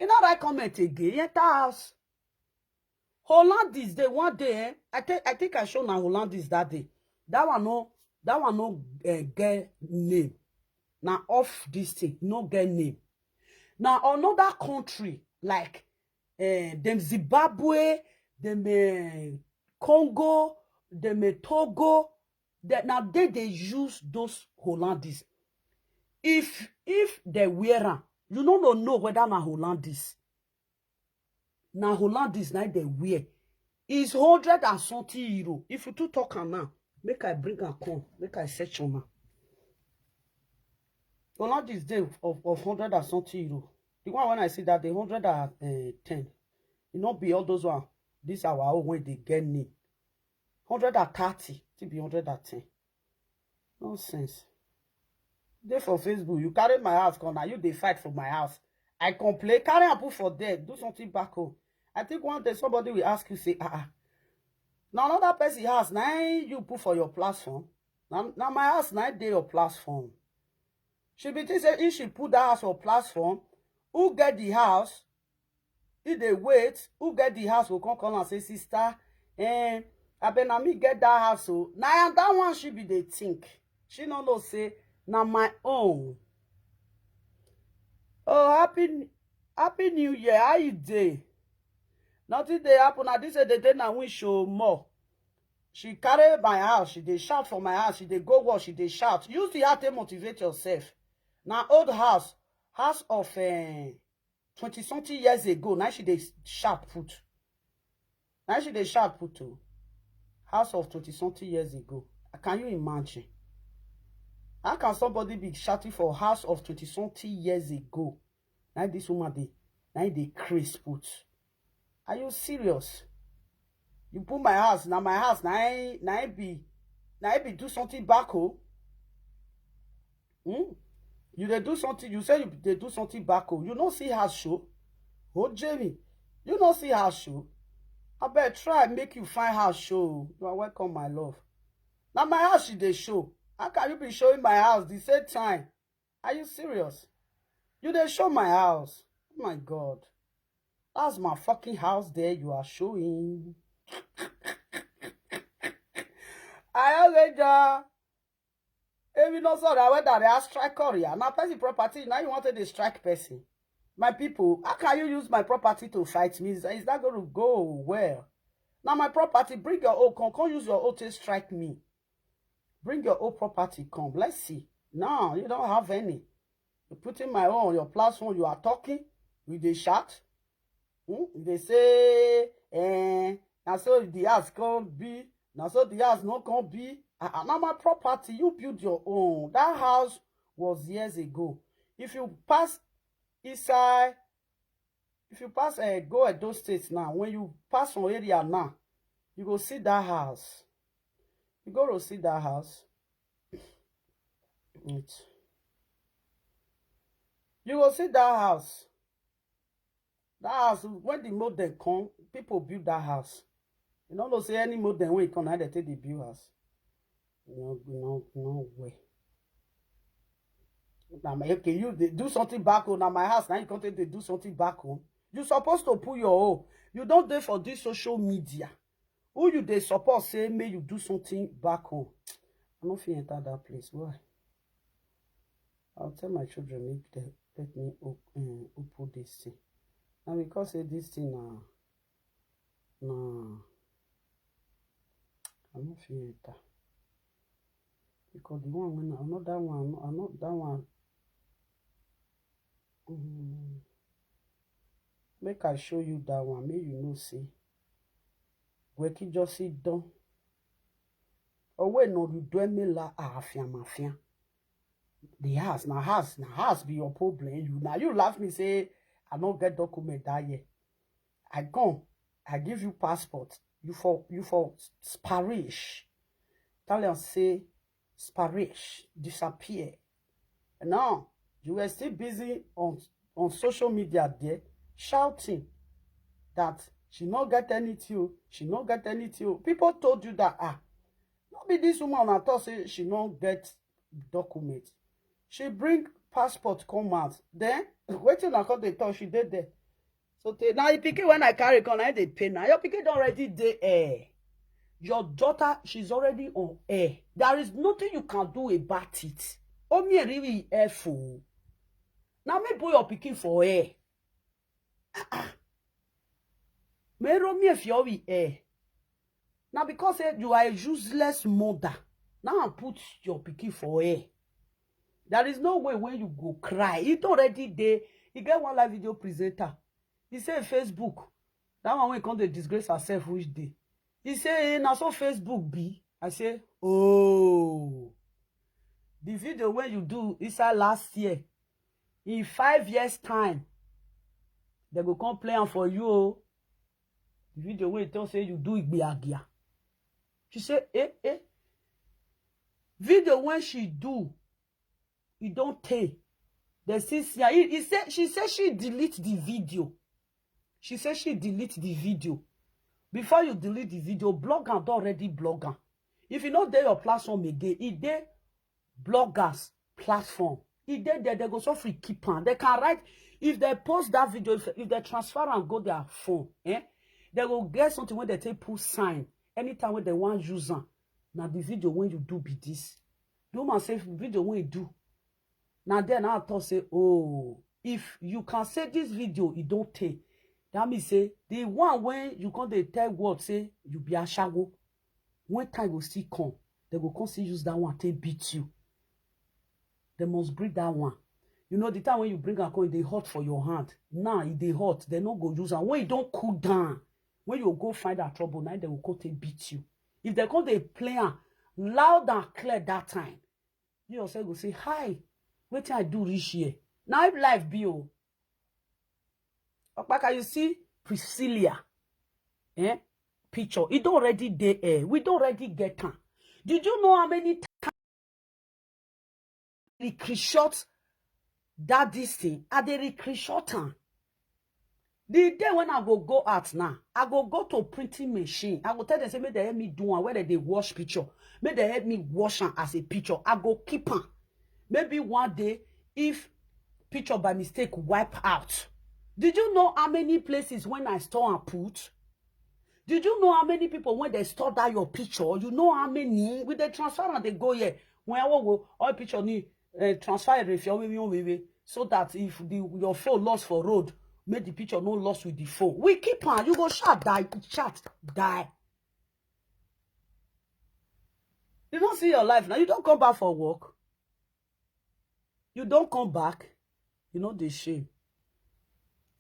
E no write comment again. E enter house. Hollandis dey one day, eh? I think I think I show na Hollandis that day. That one no, that one no uh, get name. Na off this thing, no get name. Na another country like uh, dem Zimbabwe, dem uh, Congo, dem uh, Togo. Dem, na they dey use those Hollandis. If if they wear am, you no no know whether na Hollandis. Na Hollandis na they wear. Is hundred and something euro. If you too talk am now, make I bring am come, make I search am now. Hollandis dey of, of hundred and something euro. The one when I see that the hundred and ten. E no be all those one. This our own wey dey get name. Hundred and thirty, to be hundred and ten. Nonsense. Dey for Facebook, you carry my house come, na you dey fight for my house. I complain, carry am put for there, do something back home. I think one day somebody will ask you, say, ah, ah. Na another person house, na im you put for your platform. Na, na my house, na im dey your platform. She be think say if she put that house for platform, who get the house, he dey wait, who get the house go come call am say, sister, eh, abeg na me get that house o. Na that one she be dey think. She no know say na my own. Oh, happy happy new year. How you dey? Nothing dey happen. Na this day dey na wish o more. She carry my house, she dey shout for my house, she dey go work, she dey shout. Use the heart take motivate yourself. Na old house, house of uh, twenty something years ago. Now she dey shout put. Now she dey shout put o. House of twenty something years ago. Can you imagine? How can somebody be shouting for house of twenty something years ago? Now this woman dey, now dey craze put. Are you serious? You put my house, now my house, now I, now I be, now I be do something back home. Hmm? You dey do something, you say you dey do something back home. You no see house show. Oh, Jamie, you no see her show? I bet try make you find her show. You are welcome, my love. Now my house she dey show. How can you be showing my house the same time? Are you serious? You dey show my house. Oh my God. That's my fucking house there you are showing. I already Ebi no sorry, I went there, I strike Korea. Now person property, now you want to strike person. My people, how can you use my property to fight me? Is, is that going to go well? Now my property, bring your own, come, come use your own to strike me. Bring your own property, come. Let's see. Now you don't have any. You put in my own, your platform, you are talking, you dey shout. Hmm? You dey say, eh, na so the house come be, na so the house no come be. Ah, ah, na my property, you build your own. That house was years ago. If you pass inside, if you pass, eh, go Edo State now, when you pass some area now, you go see that house. You go to see that house. Wait. You go see that house. That house, when the modern come, people build that house. You no know say any modern wey come, na dem take dey build house. No, no, no way. Na my, okay, you dey do something back home. Na my house, now you come take dey do something back home. You supposed to put your own. You don dey for this social media. Who you dey support say make you do something back home? I no fit enter that place. Why? I'll tell my children make dem let me op- um, open this thing. Na because say this thing na na I no fit enter. Because the one wey na another one, another one. Um, make I show you that one. Make you know say Gweki just sit down. Owe no lu dwe me la afia mafia. The house, na house, na house be your problem. You now you laugh me say I no get document that year. I come, I give you passport. You for you for sparish. Italian say sparish, disappear. Now you were still busy on on social media there, shouting that she no get anything, oh, she no get anything, oh. People told you that, ah, no be this woman una talk say she no get document. She bring passport come out. Then wetin una come dey talk? She dey there. So tey na the pikin when I carry come, na im dey pain. Na your pikin don already dey air. Your daughter, she's already on air. There is nothing you can do about it. Omi eriwi air for. Now me put your pikin for air. Ah ah. Me romi if you be air. Now because say you are a useless mother, now I put your pikin for air. There is no way when you go cry. It already dey. You get one live video presenter. He say Facebook. That one wey come dey disgrace herself which day. He say, eh, na so Facebook be. I say, oh. The video wey you do inside last year, in five years time, they go come play am for you. Oh. The video wey you talk say you do igbe agia. She say, eh, eh. Video when she do, e don tey. They still see her. He, he say, she say she delete the video. She say she delete the video. Before you delete the video, blog am don already blog am. If you no dey your platform again, e dey bloggers platform. E dey there, they go so free keep am. They can write, if they post that video, if, if they transfer and go their phone, eh, they go get something when they take put sign. Anytime when they want use am, now the video when you do be this. The woman say video when you do, now then I thought say, oh, if you can say this video, e don tey. That means say the one when you come dey tell world say you be ashawo. When time go still come, they go come still use that one take beat you. They must bring that one. You know the time when you bring am come, e dey hot for your hand. Now e dey hot. They no go use am. When e don cool down, when you go find that trouble, now they will come take beat you. If they come dey play am loud and clear that time, you yourself go say, hi, wetin I do reach here? Now if life be o. Okpaka, you see Priscilla, eh? Picture. E don already dey air. We don already get am. Did you know how many times I dey recreshot that this thing? I dey recreshot am. The day when I go go out now, I go go to printing machine. I go tell them say make they help me do am, where they wash picture. Make they help me wash am as a picture. I go keep am. Maybe one day, if picture by mistake wipe out, did you know how many places when I store and put? Did you know how many people when they store that your picture? You know how many? With the transfer and they go here. When I go, all picture need uh, transfer if you so that if the your phone lost for road, make the picture no lost with the phone. We keep on. You go shot die, shot die. You don't see your life now. You don't come back for work. You don't come back. You know the shame.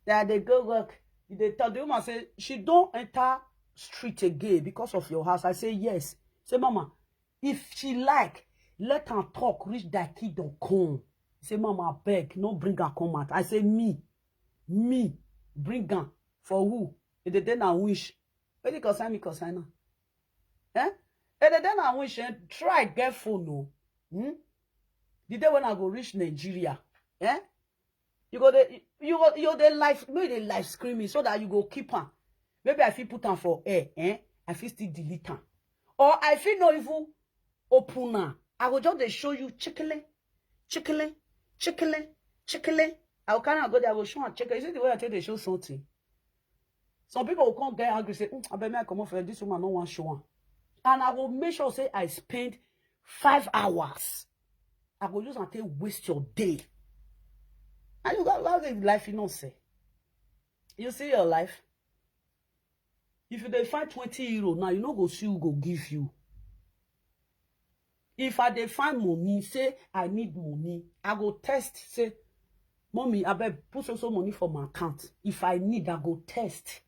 That they go work. They tell the woman say she don't enter street again because of your house. I say yes. Say mama, if she like, let her talk. Reach that kid don't come. Say mama, I beg, no bring her come out. I say me, me, bring her for who? If they then I wish. Where they concern me concern her? Eh? If they then I wish. Eh? Try get phone no. Hmm? The day when I go reach Nigeria, eh? You go the you go you the life maybe the life screaming so that you go keep her. Maybe I feel put on for air, eh? I feel still delete her. Or I feel no even open her. I go just dey show you chickling, chickling, chickling, chickling. I go carry am go there, I go show am chickling. You see the way I take dey show something. Some people will come get angry, say, "Mm, I bet me I come off this woman no one show am." And I will make sure say I spend five hours. I go use and take waste your day. And you got life, you know, say. You see your life. If you dey find twenty euro now, you no go see who go give you. If I dey find money, say I need money, I go test, say, "Mommy, I bet put so so money for my account. If I need, I go test.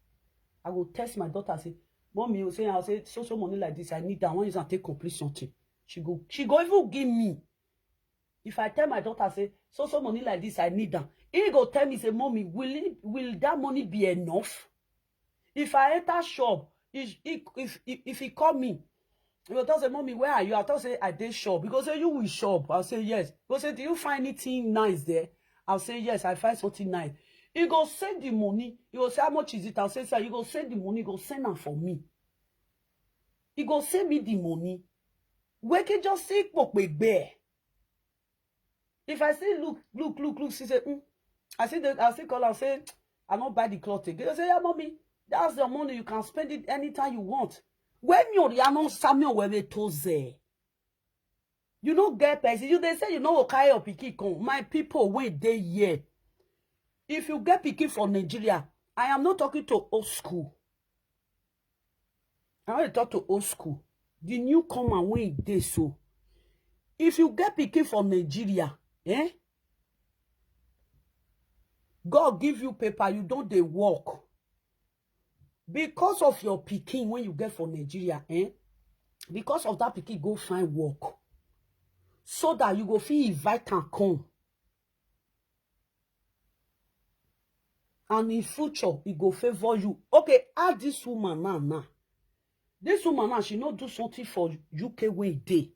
I go test my daughter, say, 'Mommy, you say I say so so money like this, I need that one, use and take complete something.'" She go, she go even give me. If I tell my daughter, say, "So so money like this, I need them," he go tell me, say, "Mommy, will it, will that money be enough?" If I enter shop, if if if, if he call me, he go tell say, "Mommy, where are you?" I tell say, "I dey shop." He go say, "You will shop?" I'll say, "Yes." He go say, "Do you find anything nice there?" I'll say, "Yes, I find something nice." He go send the money. He go say, "How much is it?" I'll say, "Sir, you go send the money, go send am for me." He go send me the money. We can just say, if I say, "Look, look, look, look," she say, "Mm." I say, the, I say, call her, say, "I not buy the cloth again." I say, "Yeah, mommy, that's your money. You can spend it anytime you want." When you're, you are not Samuel Webe Toze. You no get person. You they say you no go carry your pikin come. My people, wait, they here. If you get pikin from Nigeria, I am not talking to old school. I want to talk to old school. The newcomer when they so. If you get pikin from Nigeria, eh? God give you paper, you don't they work. Because of your pikin when you get from Nigeria, eh? Because of that pikin, go find work. So that you go feel invite and come. And in future, it go favor you. Okay, ask this woman now, now. This woman now, she no do something for U K when e dey.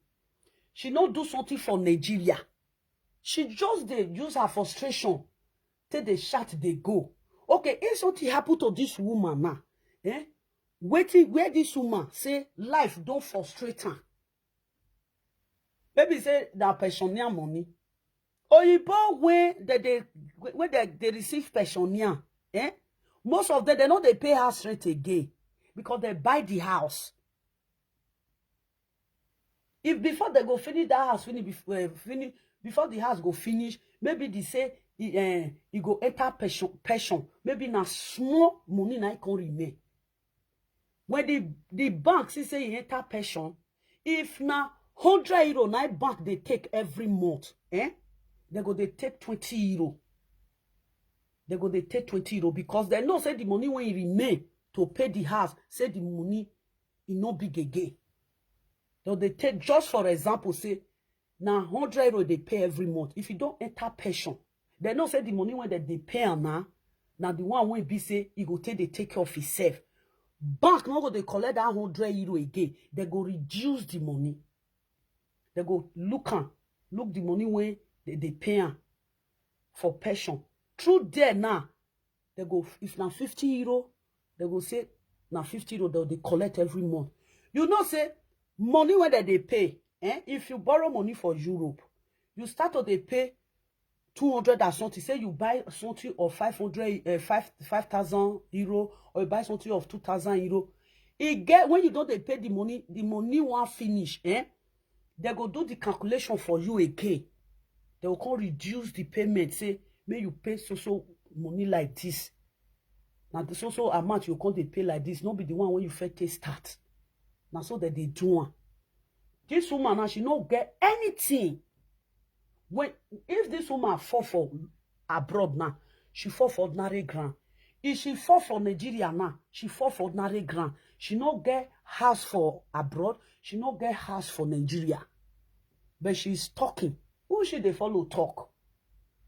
She no do something for Nigeria. She just dey use her frustration, take the shot, they go. Okay, if something happen to this woman now, eh? Waiting where this woman say life don't frustrate her. Maybe say that pensioner money. Oyibo when they, they when they, they receive pensioner, eh? Most of them, they know they pay house rent again because they buy the house. If before they go finish that house, finish before, uh, finish before the house go finish, maybe they say he, uh, he go enter pension, pension. Maybe na small money na e come remain. When the the bank see say he enter pension, if na hundred euro na e bank they take every month, eh? They go they take twenty euro. They go they take twenty euro because they know say the money when e remain to pay the house, say the money e no big again. So they take, just for example, say na hundred euro they pay every month. If you don't enter pension, they know say the money when they, they pay am now, now the one wey be say e go take dey take care of himself. Bank no go dey collect that hundred euro again. They go reduce the money. They go look am, look the money wey they dey pay am for pension. Through there now, They go, if na fifty euro, they go say na fifty euro they dey collect every month. You know say money wey dem dey pay, eh? If you borrow money for Europe, you start to dey pay two hundred and something. Say you buy something of five hundred, uh, five, five thousand euro, or you buy something of two thousand euro. E get, when you don dey pay the money, the money wan finish, eh? They go do the calculation for you again. They go come reduce the payment, say make you pay so so money like this. Na the so so amount you come dey pay like this, no be the one wey you first take start. Na so dem dey do am. This woman now, she no get anything. When, if this woman fall for abroad now, she fall for ordinary ground. If she fall for Nigeria now, she fall for ordinary ground. She no get house for abroad. She no get house for Nigeria. But she is talking. Who she dey follow talk?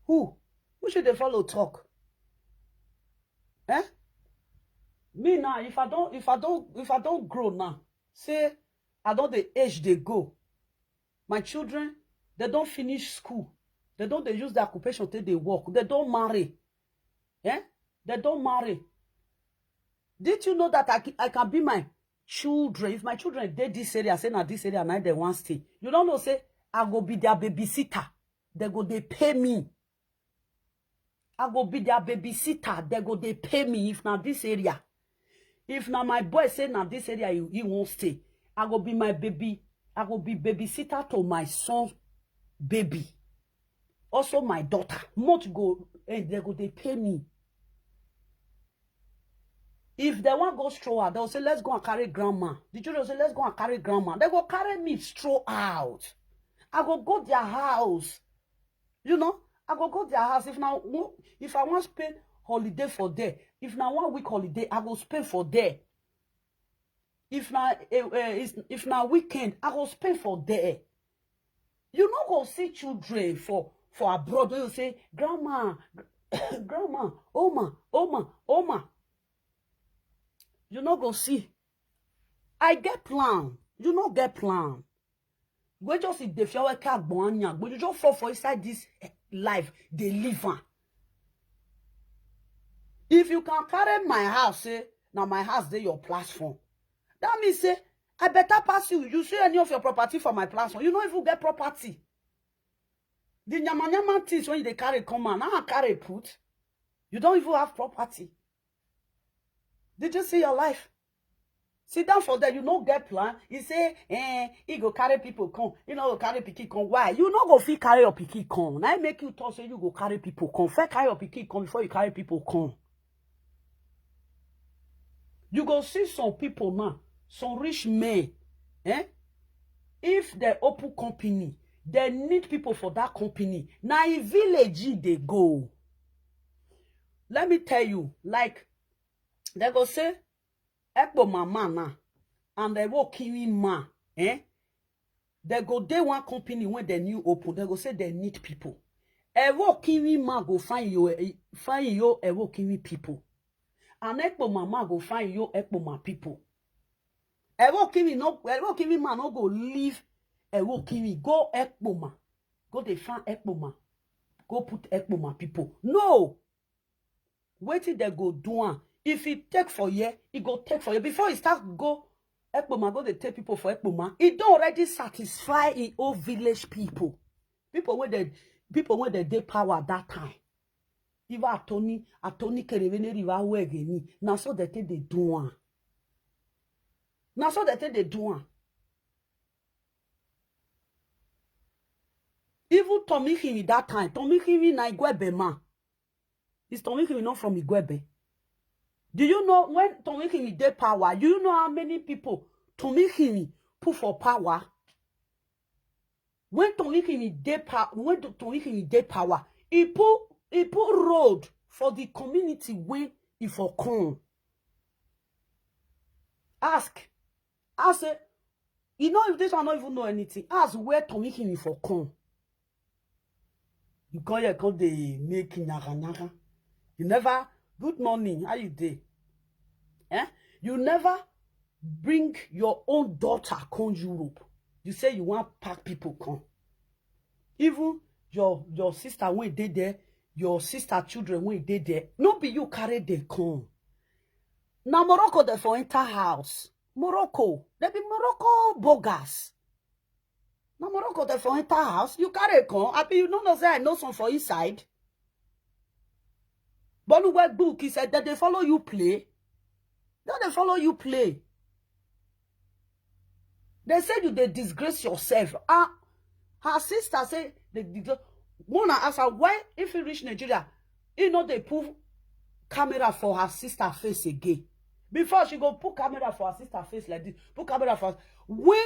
Who? Who she dey follow talk? Eh? Me now, if I don't, if I don't, if I don't grow now, say I don dey age dey go. My children, they don finish school. They don dey use their occupation take dey work. They don marry. Eh? They don marry. Did you know that I, ca- I can be my children? If my children dey this area, say na this area na they wan stay. You don't know say I go be their babysitter. They go dey pay me. I go be their babysitter. They go dey pay me if na this area. If na my boy say na this area he, he wan stay, I go be my baby. I go be babysitter to my son baby. Also my daughter. Month go, eh, they go dey pay me. If they wan go stroll out, they'll say, "Let's go and carry grandma." The children say, "Let's go and carry grandma." They go carry me stroll out. I go go their house. You know, I go go their house. If now, if I wan spend holiday for there, if na one week holiday, I go spend for there. If na, eh, eh, is- if na weekend, I go spend for there. You no go see children for, for abroad when you say, "Grandma, grandma, Oma, Oma, Oma." You no go see. I get plan. You no get plan. Go just dey feel like agbon anya, but you just fall for inside this life, dey live am. If you can carry my house, say, "Na my house dey your platform," that means say I better pass you. You see any of your property for my platform, you no even get property. The nyama nyama things when you dey carry come out, now I carry put. You don't even have property. Did you see your life? Sit down for there, you no get plan. He say, "Eh, he go carry people come. He no go carry pikin come." Why? You no go fit carry your pikin come. Now make you talk say you go carry people come. First carry your pikin come before you carry people come. You go see some people now, some rich men, eh? If they open company, they need people for that company. Now in village they go. Let me tell you, like, they go say, "Ekpo mama na, and they work in ma, eh?" They go dey one company when they new open. They go say they need people. Ewo Kiwi man go find you, eh, find you Ewo Kiwi people. And Ekpo mama go find you Ekpo ma people. Ewo Kiwi no, Ewo Kiwi man no go leave Ewo Kiwi. Go Ekpo ma. Go dey find Ekpo ma. Go put Ekpo ma people. No. Wetin they go do am? If he take for here, he go take for here. Before he start go, Ekpo ma go dey take people for Ekpo ma. He don already satisfy his own village people. People wey they, people wey they dey power that time. Even Atoni, Atoni Kerevene Riva Wegeni. Na so they take dey do am. Na so they take dey do am. Even Tomi Hiri that time, Tomi Hiri na Igwebe man. Is Tomi Hiri not from Igwebe? Do you know when Tomi Hiri dey power? Do you know how many people Tomi Hiri put for power? When Tomi Hiri dey power, when Tomi Hiri dey power, he put, he put road for the community when he for come. Ask, ask say, you know, if this one not even know anything, ask where Tomi Hiri for come. You come here, come dey make nyaga nyaga. You never, good morning, how you dey? Eh? You never bring your own daughter come Europe. You say you want pack people come. Even your, your sister wey dey there, your sister children wey dey there, no be you carry dem come. Na Morocco dem for enter house. Morocco, dem be Morocco bogus. Na Morocco dem for enter house. You carry come, abi you no know say I know some for inside? Bonu wey book, he said that they follow you play. No dey follow you play. They say you dey disgrace yourself. Ah, her sister say they disgrace. Mona ask her why if he reach Nigeria, he no dey put camera for her sister face again. Before she go put camera for her sister face like this, put camera for her. When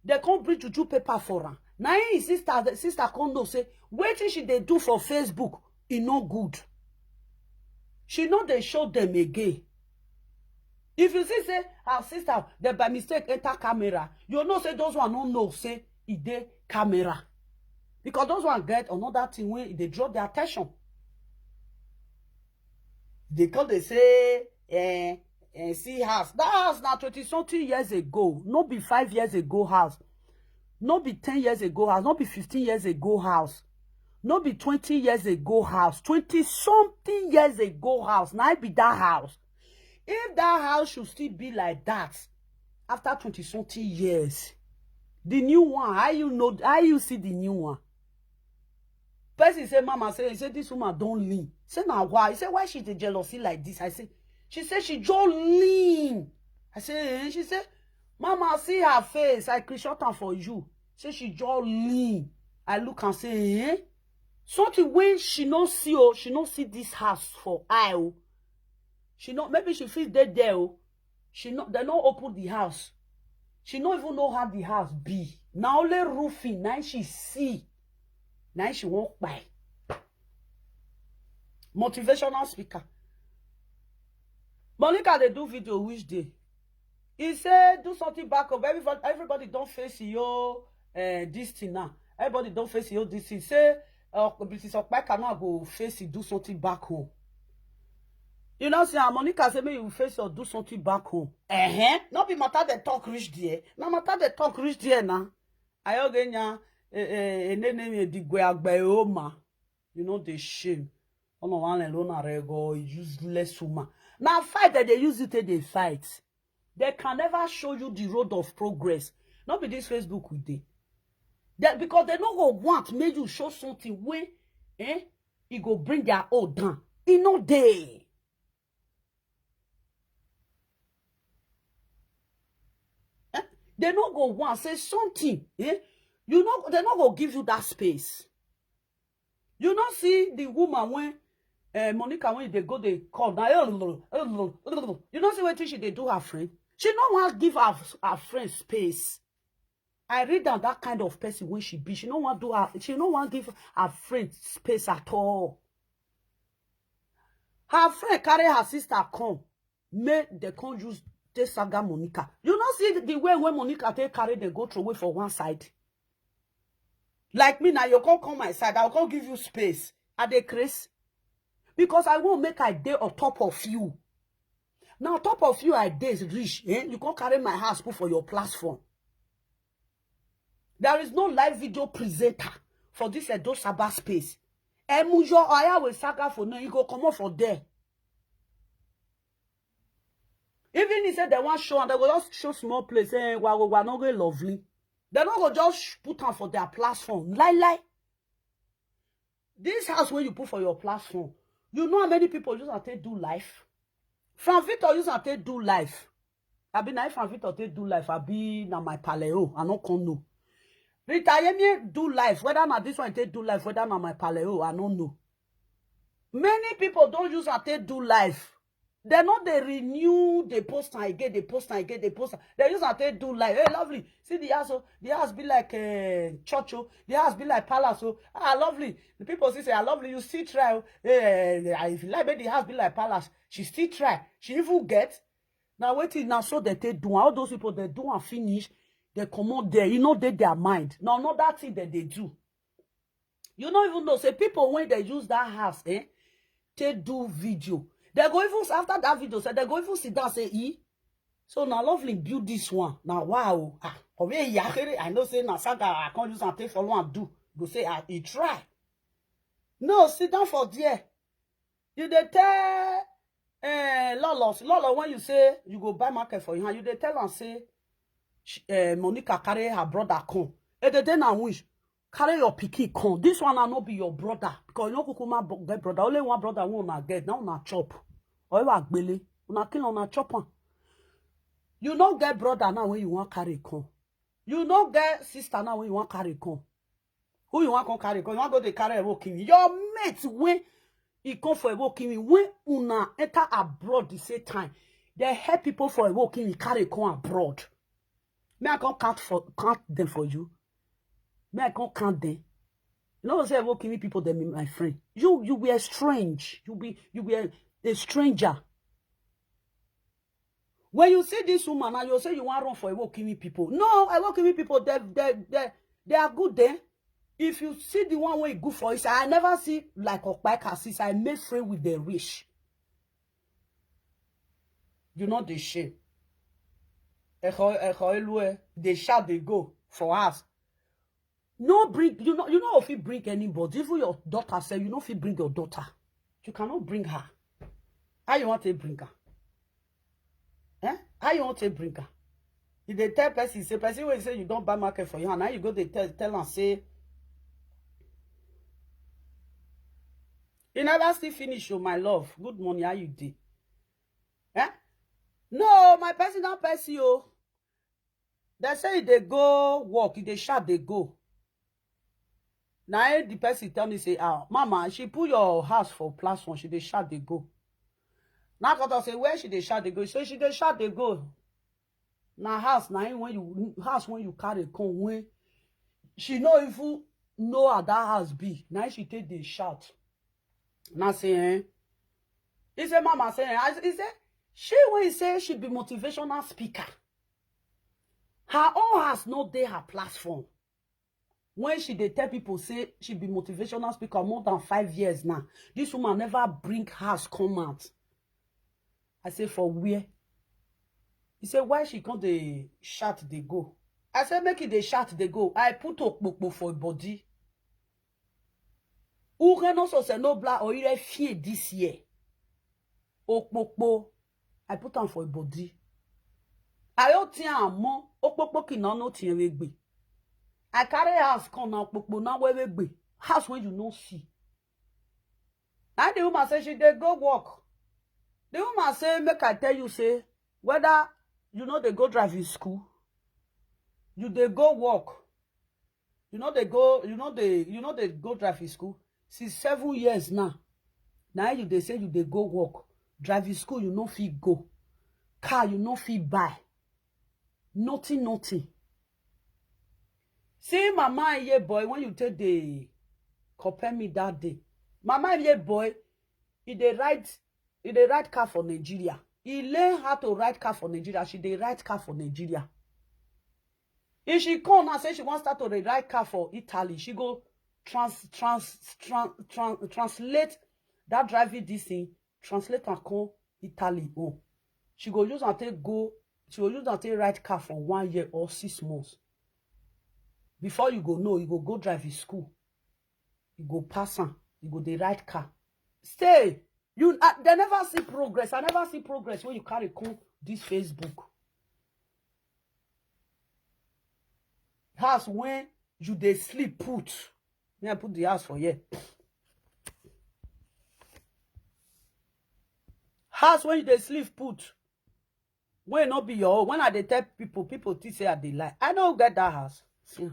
they come bring juju paper for her, na him his sister, the sister come know say wetin she dey do for Facebook, e no good. She no dey show them again. If you see say her sister, they by mistake enter camera, you know say those one no know say e dey camera. Because those one get another thing wey e dey draw their attention. They come dey say, eh, eh, see house. That house na twenty something years ago. No be five years ago house. No be ten years ago house. No be fifteen years ago house. No be twenty years ago house. Twenty something years ago house. Na be that house. If that house should still be like that after twenty something years, the new one, how you know, how you see the new one? Person say, mama say, he say this woman don lean. Say na why? He say why she dey jealousy like this? I say, she say she just lean. I say, eh? She say, mama, see her face. I screenshot am for you. Say she just lean. I look and say, eh? Something wey she no see, oh, she no see this house for eye, oh. She no, maybe she fit dey there, oh. She no, they no open the house. She no even know how the house be. Na only roofing, na she see. Na she won't buy. Motivational speaker. Monica dey do video which day? He say do something back home. Everybody, everybody don face your uh, this thing now. Everybody don face your this thing. Say uh, British Okpaka now go face it, do something back home. You know, say ah, Monica say make you face or do something back home. Uh-huh. No be matter the talk reach there. Na matter the talk reach there now. Ayogenya, eh, eh, eh, nene, eh, digwe agbe oma. You know the shame. Ono wan le lona rego, useless woman. Now fight that they use it, they fight. They can never show you the road of progress. Not be this Facebook with they. That because they no go want make you show something wey, eh, e go bring their own down. E no dey. Eh? They no go want say something. Eh? You know, they no go give you that space. You no see the woman when uh, Monica when they go they call now. You no see wetin she dey do her friend. She no wan give her, her friend space. I read am that kind of person when she be. She no wan do her. She no wan give her friend space at all. Her friend carry her sister come. Make they come use take saga Monica. You no see the way when Monica take carry them go throw away for one side. Like me now, you come come my side. I'll come give you space. I dey craze because I won't make I day on top of you. Now top of you I dey reach. Eh? You come carry my house put for your platform. There is no live video presenter for this Edo Sabbath space. Emujo Oyawe Saga for now, you go come up for there. Even he said they want show and they go just show small place. Eh, wa wa no go lovely. They no go just put am for their platform. Lie lie. This house where you put for your platform, you know how many people use and take do life? Frank Victor use and take do life. I be na if Frank Victor take do life, I be na my paleo. I no come know. Rita Yemi do life, whether na this one take do life, whether na my paleo, I no know. Many people don't use and take do life. They no dey renew the post am again, the post am again, the post am. They use am take do life. Hey, lovely. See the house, oh, the house be like uh, church, oh, the house be like palace, oh. Ah, lovely. The people say, say, ah, lovely, you still try. Oh. Hey, ah, if you like, make the house be like palace. She still try. She even get. Now waiting now, so they take do all those people they do and finish. They come out there, you know, they their mind. Now, not that thing that they do. You don't even know. Say people when they use that house, eh, they do video. They go even after that video, say they go even sit down, say, e. So now lovely build this one. Now wow. Ah, I know say na saga I can't use and take follow and do. Go say ah, he try. No, sit down for there. You dey tell eh, Lolo, Lolo, when you say you go buy market for your hand, you dey tell am say sh- eh, Monica carry her brother come. E dey dey na wish. Carry your pikin come. This one na no be your brother because you no kukuma bo- get brother. Only one brother wey una get. Now una chop. Or you agbele. Una kill una chop am. You no get brother now when you wan carry come. You no get sister now when you wan carry come. Who you wan come carry come? You wan go dey carry Ewokimi. Your mate wey e come for Ewokimi, when una enter abroad the same time, they help people for Ewokimi carry come abroad. May I come count for count them for you? May I come count them? You know say Ewokimi people them be my friend. You you were strange. You be you were a stranger. When you see this woman now, you say you wan run for Ewokimi people. No, Ewokimi people, they they they they are good there. If you see the one wey good for inside, I never see like Okpaika since I make friend with the rich. You know the shame. Echo echo elue, they shout they go for us. No bring you know you know if you bring anybody, even your daughter say you know if you bring your daughter, you cannot bring her. How you want to bring her? Eh? How you want to bring her? If they tell person, say person will say you don't buy market for you, and now you go they tell tell and say you never still finish, oh my love. Good morning, how you dey? Eh? No, my person don't person you. They say they go work, if they shout they go. Now eh, the person tell me say, ah, mama, she put your house for plus one, she dey shout they go. Now I say where she dey shout they go. So she dey shout they go. Now house now eh, when you house when you carry come when she no even know how that house be. Now she take the shout. Now say eh. He say mama say eh. He say she when he say she be motivational speaker. Her own house no dey her platform. When she dey tell people say she be motivational speaker more than five years now, this woman never bring house come out. I say for where? He say why she come dey shout dey go. I say make it dey shout dey go. I put okpokpo for body. Uhe no so se no bla oire fie this year. Okpokpo. I put am for body. I o tin amo okpokpo ki na no tin we gbe. I carry house come na okpokpo na we we gbe. House when you no see. Na the woman say she dey go work. The woman say make I tell you say whether you know they go driving school, you dey go work, you know they go, you know they, you know they go driving school. Since seven years now, now you they say you they go work, driving school you no fit go, car you no fit buy, nothing, nothing. See mama and ye boy when you take the compare me that day. Mama and ye boy, he dey ride, he dey ride car for Nigeria. He learn how to ride car for Nigeria. She dey ride car for Nigeria. If she come now say she wan start to dey ride car for Italy, she go trans trans trans trans translate that driving this thing, translate am come Italy own. She go use am take go. She go use am take ride car for one year or six months. Before you go know, you go go drive in school. You go pass am. You go dey ride car. Stay. You uh, they never see progress. I never see progress when you carry come this Facebook. House when you dey sleep put. Me I put the house for here. House when you dey sleep put. When not be your own. When I dey tell people, people think say I dey lie. I don't get that house. See.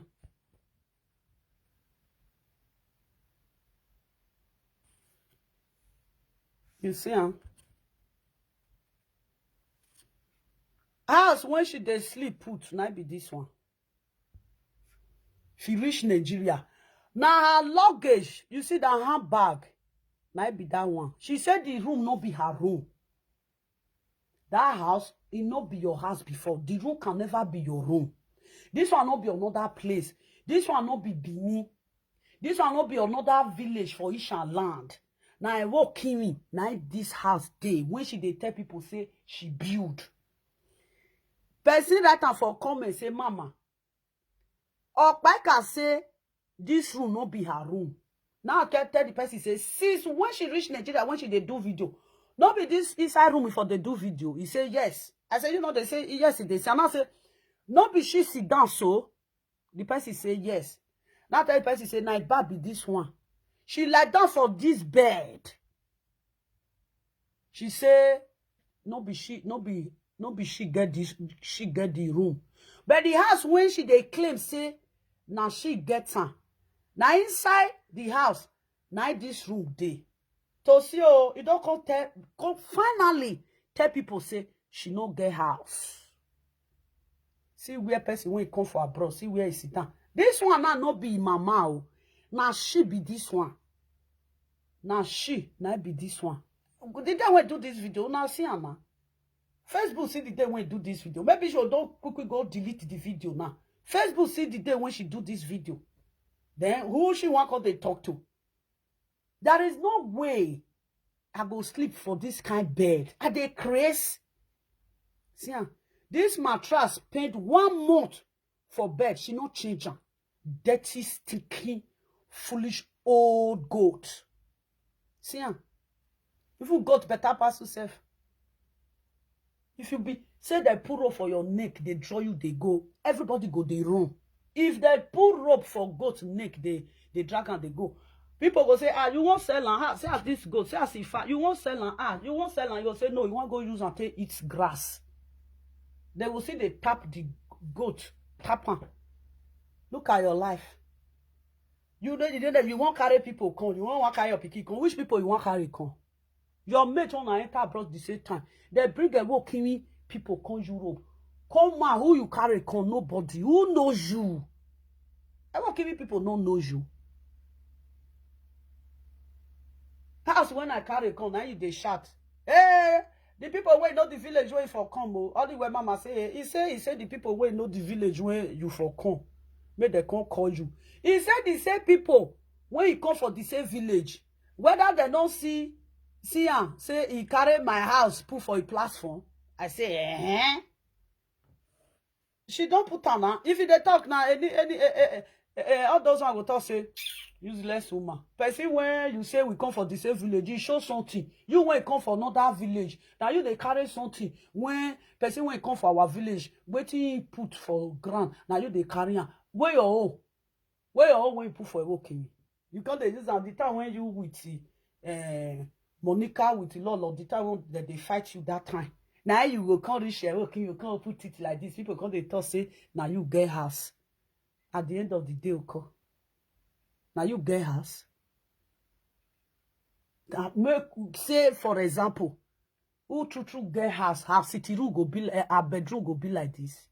You see, huh? House when she dey sleep put, na be this one. She reach Nigeria. Now her luggage, you see that handbag, na be that one. She said the room no be her room. That house, it no be your house before. The room can never be your room. This one no be another place. This one no be Benin. This one no be another village for Ishan land. Now I walk in, now this house day when she dey tell people say she build. Person write am for comment say, mama, Okpaika say this room no be her room. Now I tell, tell the person, say, since when she reach Nigeria, when she dey do video, no be this inside room for dey do video. He say, yes. I say, you know, they say, yes, they say. And I say, no be she sit down so. The person say, yes. Now tell the person, say, na bad be this one. She lie down for this bed. She say, no be she, no be, no be she get this, she get the room. But the house when she dey claim, say, na she get am. Na inside the house, na this room dey. To see, oh, you don't come tell, come finally tell people, say, she no get house. See where person wey come for abroad, see where he sit down. This one now no be mama, oh. Na she be this one. Na she, na be this one. The day wey do this video, now see am now. Facebook see the day wey do this video. Maybe she don quickly go delete the video now. Facebook see the day when she do this video. Then who she wan come dey talk to? There is no way I go sleep for this kind bed. I dey craze. See am. This mattress spend one month for bed. She no change am. Dirty, stinking, foolish old goat. See am. Even goat better pass yourself. If you be say they put rope for your neck, they draw you, they go. Everybody go, they run. If they put rope for goat neck, they they drag and they go. People go say, ah, you won't sell am. Ah, see as this goat, see as he fat. You won't sell am. Ah, you won't sell am. You go say, no, you wan go use am take eat grass. They will see they tap the goat, tap am. Look at your life. You know, you know that you wan carry people come. You wan wan carry your pikin come. Which people you wan carry come? Your mate wan enter abroad the same time. They bring a work people come Europe. Come man, who you carry come? Nobody. Who knows you? A work people no know you. Pass when I carry come, now you dey shout. Hey, the people wey know the village wey for come o. All the way mama say, he say, he say the people wey know the village wey you for come, make they come call you. He say the same people wey he come for the same village, whether they no see see am, say he carry my house put for a platform. I say, eh. She don put am now. If you dey talk now, any any eh, eh, eh, eh, all those one go talk say, useless woman. Person when you say we come for the same village, you show something. You when come for another village, now you dey carry something. When person when come for our village, wetin he put for ground, now you dey carry am. Where your own? Where your own when you put for Ewoke? You come dey use am the time when you with uh, Monica with Lolo, the time when they, they fight you that time. Now you go come reach Ewoke, you come put it like this. People come dey talk say, now you get house. At the end of the day, okay. Now you get house. Now make say, for example, who true true get house, her city room go be like, her bedroom go be like this.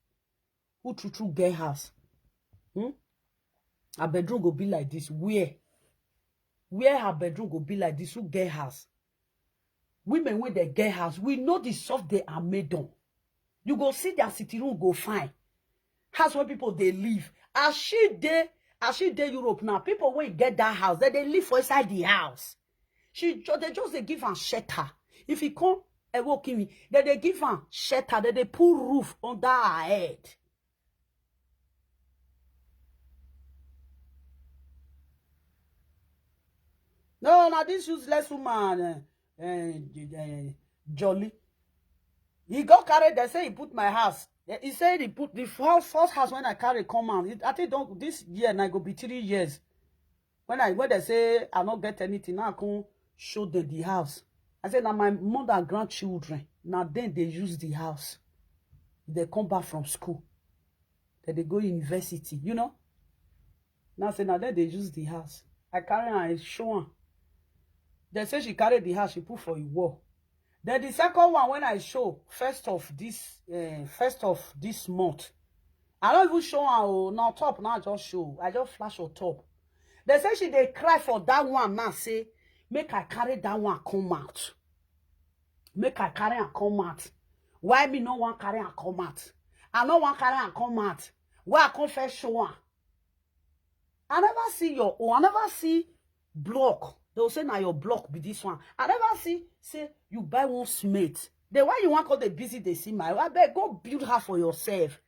Who true true get house? Hmm? Her bedroom go be like this. Where? Where her bedroom go be like this? Who get house? Women when they get house, we know the soft they are made on. You go see their city room go fine. House where people they live. As she dey, as she dey Europe now, people when get that house, they they live for inside the house. She ju- they just they give her shelter. If he come, Ewoke me, then they give her shelter, then they put roof under her head. No, now this useless woman, uh, uh, Jolly. He got carried. They say he put my house. Eh, He said he put the first, first house when I carry come out. It, I think don't, this year now go be three years. When I when they say I not get anything, now I come show them the house. I say now my mother and grandchildren, now then they use the house. They come back from school. Then they go university, you know. Now say now then they use the house. I carry her, I show her. They say she carried the house, she put for a wall. Then the second one when I show, first of this uh, first of this month, I don't even show her. Oh, now top now I just show. I just flash on top. They say she they cry for that one now. Say, make I carry that one come out. Make I carry and come out. Why me no one carry and come out? I no one carry and come out. Why I come first show one? I never see your own. I never see block. They will say now your block be this one. I never see say you buy one smith. Then why you want call the busy they see my? I beg go build her for yourself.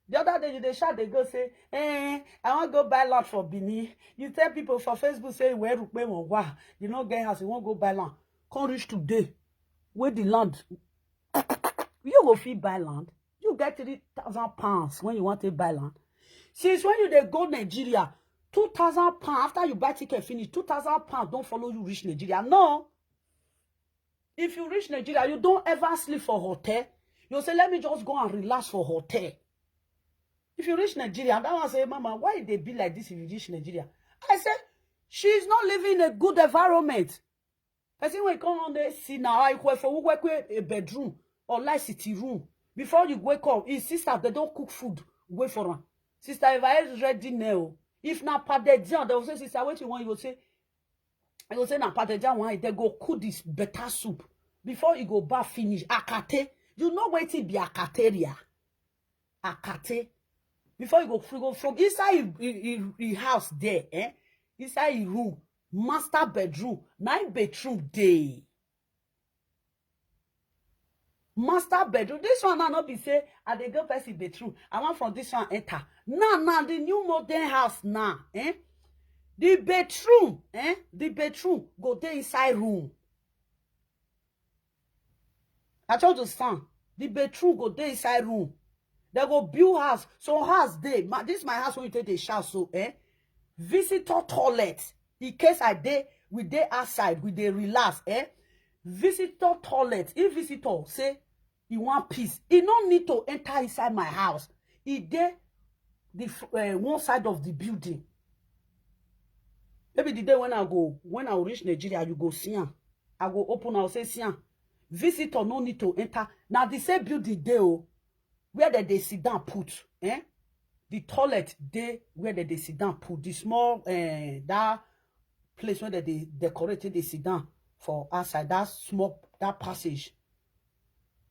The other day, you dey shout, dey go say, "Eh, I wan go buy land for Benin." You tell people for Facebook say, "Where Rupe won wa? You no get house, you wan go buy land." Come reach today, where the land, you go fit buy land. You get three thousand pounds when you want to buy land. Since when you dey go Nigeria, two thousand pounds, after you buy ticket finish, two thousand pounds don't follow you reach Nigeria. No. If you reach Nigeria, you don't ever sleep for hotel. You say, "Let me just go and relax for hotel." If you reach Nigeria, that one say, "Mama, why they be like this if you reach Nigeria?" I say, "She's not living in a good environment." Person wey come on dey see now, I go for work a bedroom or like city room. Before you wake up, his sister, they don't cook food. Wait for her. Sister, if I ready now, if na padejan, they will say, "Sister, what you want?" You go say, I go say, "Na padejan one." They go cook this better soup. Before you go bath finish, akate. You know wetin be akateria? Akate. Before you go, you go from inside his, his, his house there, eh? Inside his room, master bedroom, nine bedroom day. Master bedroom. This one now not be say, "I dey go person bedroom. I want from this one enter." Now, now the new modern house now, eh? The bedroom, eh? The bedroom go dey inside room. I told you, son, the bedroom go dey inside room. They go build house. So house dey. My, this my house when you take the shout so, eh? Visitor toilet. In case I dey, we dey outside, we dey relax, eh? Visitor toilet. If visitor say he want peace, he no need to enter inside my house. He dey the uh, one side of the building. Maybe the day when I go, when I reach Nigeria, you go see him. I go open, I'll say, "See him." Visitor no need to enter. Now the same building dey o, where they dey sit down put, eh? The toilet dey where they dey sit down put. The small, eh, that place where they dey decorate, they sit down for outside, that small, that passage.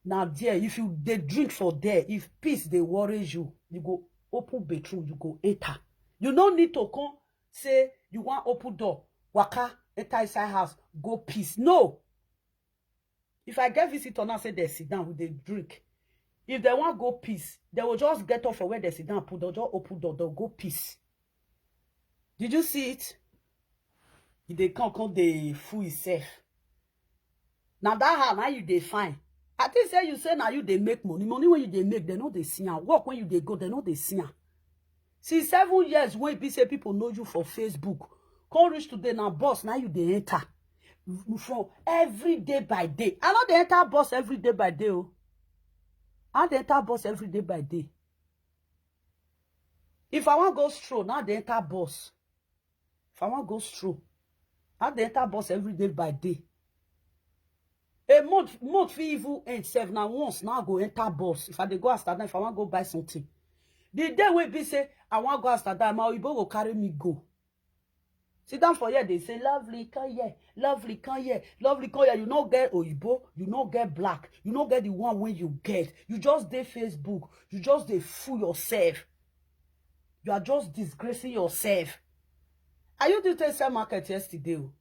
Now there, if you dey drink for there, if peace dey worry you, you go open bedroom, you go enter. You no need to come say you want open door, waka, enter inside house, go peace. No. If I get visitor now, say they sit down with the drink. If they want go peace, they will just get up for where they sit down, put door, just open door, they'll go peace. Did you see it? If they come, come, they fool himself. Now that how now you dey find. I think say you say now you dey make money. Money when you dey make, they know they see am. Work when you dey go, they know they see am. See, seven years when be say people know you for Facebook. Come reach today now, boss, now you dey enter. From every day by day. I no dey enter boss every day by day. Oh. I dey enter boss every day by day. If I want go stroll, now they enter boss. If I want go stroll, I dey enter boss every day by day. A month, month fit even end sef. Now once now I go enter boss. If I dey go Amsterdam, if I want go buy something, the day wey be say I want go Amsterdam, my oyibo go carry me go. Sit down for here, they say, "Lovely, come here, lovely, come here, lovely, come here." You no get oyibo, you no get black, you no get the one when you get. You just dey Facebook, you just dey fool yourself. You are just disgracing yourself. Are you did sell market yesterday? Oh?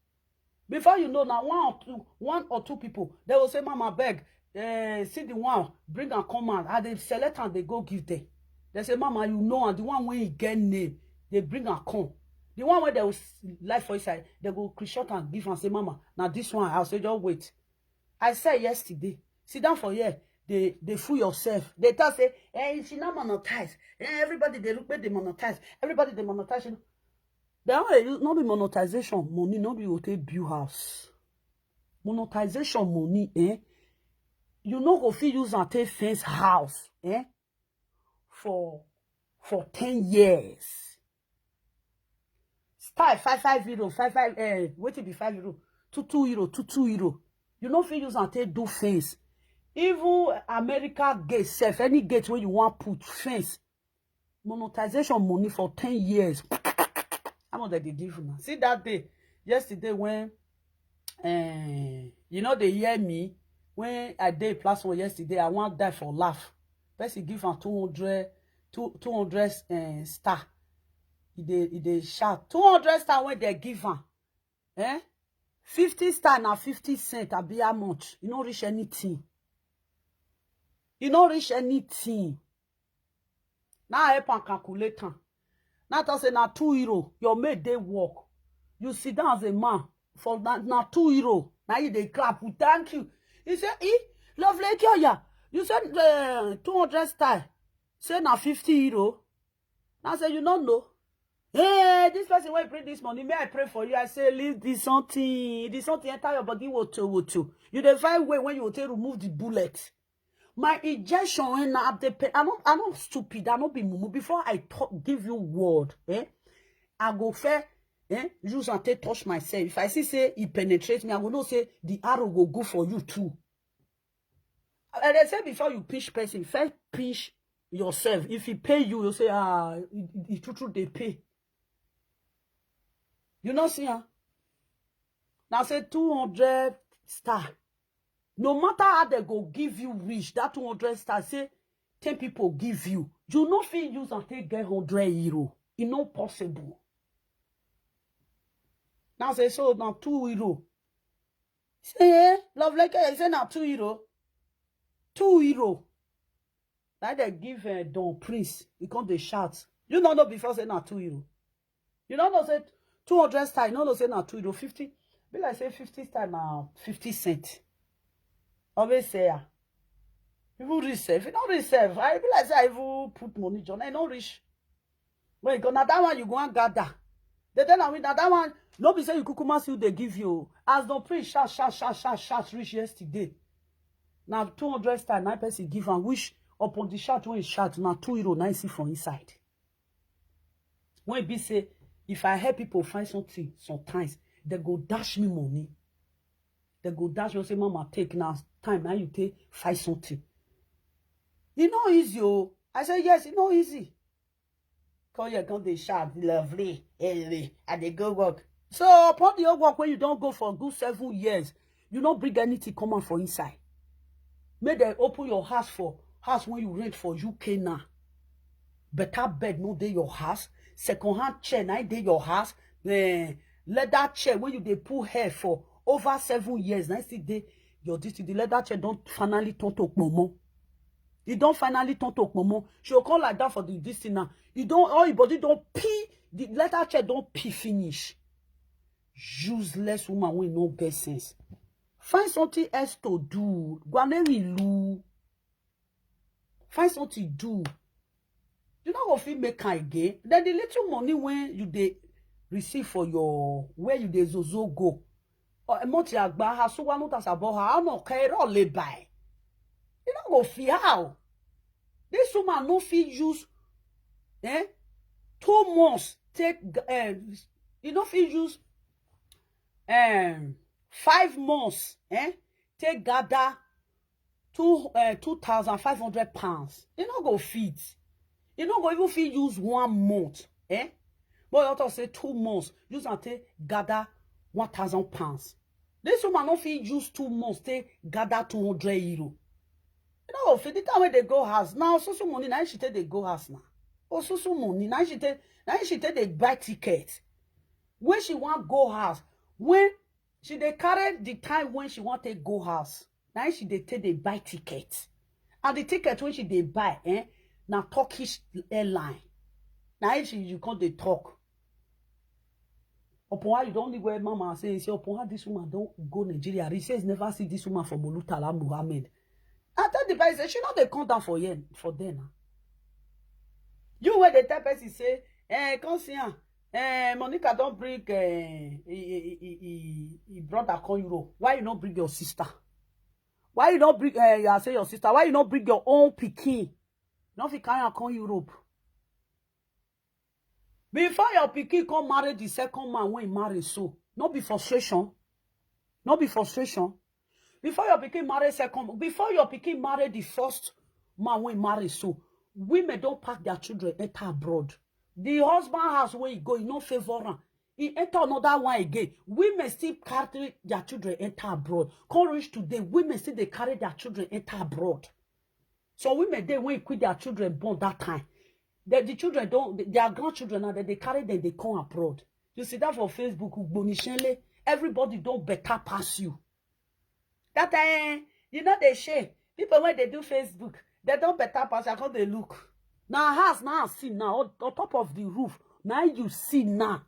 Before you know, now one or two, one or two people, they will say, "Mama, beg, eh, see the one, bring and come out." And they select and they go give them. They say, "Mama, you know, and the one when he get name, they bring and come." The one where they will like for inside, they go screenshot and give and say, "Mama, now this one." I'll say, "Just wait." I said yesterday, sit down for here. They they fool yourself. They tell say, "Eh, she not monetize. Eh, everybody they look where they monetize. Everybody they monetize." You know? They don't use, not be monetization money, not be hotel build house. Monetization money, eh? You no go fit use and take fence house, eh? For for ten years. Style five five euro, five five, eh, what it be five euro? Two two euro, two two euro. You no fit use and take do fence. Even America gate sef, any gate where you want put fence. Monetization money for ten years. How much they give now? See that day, yesterday when, eh, you know, they hear me, when I dey plus one yesterday, I want die for laugh. Person give am two hundred, two, two hundred, eh, star. E dey, e dey shout. Two hundred star when they give am. Eh? Fifty star na fifty cent, abi how much? E no reach anything. E no reach anything. Now I help am calculate am. Now I say na two euro. Your mate dey work. You sit down as a man for na, na two euro. Now you dey clap. We thank you. He say, "Eh, lovely girl, yeah. You said uh, two hundred style. Say na fifty euro." Now I say you no know. Hey, this person wey bring this money, may I pray for you. I say leave this something. This something enter your body woto woto. You dey find way when you take remove the bullet. My injection when I dey pay. I no I no stupid. I no be mumu. Before I talk, give you word, eh? I go fair, eh? Use and take touch myself. If I see say he penetrate me, I go know say the arrow go go for you too. I dey say before you pinch person, first pinch yourself. If he pay you, you say ah, he, he true true dey pay. You no see am? Now say two hundred star. No matter how they go give you reach, that two hundred star, say ten people give you. You no fit use and take get hundred euro. E no possible. Now say so now two euro. Say eh, love like I say now two euro. Two euro. Now they give uh, Don Prince. He come dey shout. You no know before say na two euro. You no know say two hundred style. You no know say na two euro fifty. Be like say fifty style na fifty cent. Always say ah. Even reach sef. If you no reach sef, I be like say I even put money join. I no reach. When you go na that one you go and gather. They tell am na that one. No be say you kukuma still dey give you. As the priest shout shout shout shout shout reach yesterday. Na two hundred style na person give am, which upon the shout when he shout na two euro na he see for inside. When e be say if I help people find something sometimes, they go dash me money. They go dash me say mama take na time na you take find something. E no easy o. I say yes, e no easy. Come here, come dey shout lovely, lovely. I dey go work. So upon the whole work when you don go for good seven years, you no bring anything come out for inside. Make dem open your house for house when you rent for U K now. Better bed no dey your house. Second hand chair na dey your house. Eh, leather chair when you dey put hair for over seven years na still dey your this thing. The leather chair don finally turn to kpomo. E don finally turn to kpomo. She go come like that for the this thing now. E don all your body don pee. The leather chair don pee finish. Useless woman wey no get sense. Find something else to do. Gwaneri lu. Find something do. You no go fit make am again. Then the little money when you dey receive for your where you dey zozo go. Or emoti agba ha so one notas about her. How no care all lay by. You no go fit how. This woman no fit use eh two months take eh you no fit use um five months eh take gather two uh, two thousand five hundred pounds. E no go fit. E no go even fit use one month. Eh? But you talk say two months, use and take gather one thousand pounds. This woman no fit use two months take gather two hundred euro. You know, fit the time when they go house now, so so money now she take they go house now. Oh, so so money now she take now she take they buy ticket. When she want go house, when she dey carry the time when she want take go house, now she dey take they buy ticket, and the ticket when she dey buy, eh, na Turkish airline. Now she you come dey talk. Upon how you don't leave where mama say, say upon how this woman don't go Nigeria. He says never see this woman from Olutala Muhammad. I tell the person she not they come down for here for there now. You where the tell person say, eh, come see her. Eh, Monica don't bring eh, he, he, he, he, he brother come Europe. Why you not bring your sister? Why you not bring eh, I say your sister? Why you not bring your own pikin? No fit carry am come Europe. Before your pikin come marry the second man when he marry so, no be frustration. No be frustration. Before your pikin marry second, before your pikin marry the first man when he marry so, women don't pack their children enter abroad. The husband house where he go, he no favor am. He enter another one again. Women still carry their children enter abroad. Come reach today, women still they carry their children enter abroad. So women they when quit their children born that time. The, the children don't their grandchildren now that they carry them, they come abroad. You see that for Facebook, Ugbonishele, everybody don't better pass you. That time, you know they share. People when they do Facebook, they don't better pass. I come they look. Now house now see now on, on top of the roof. Now you see now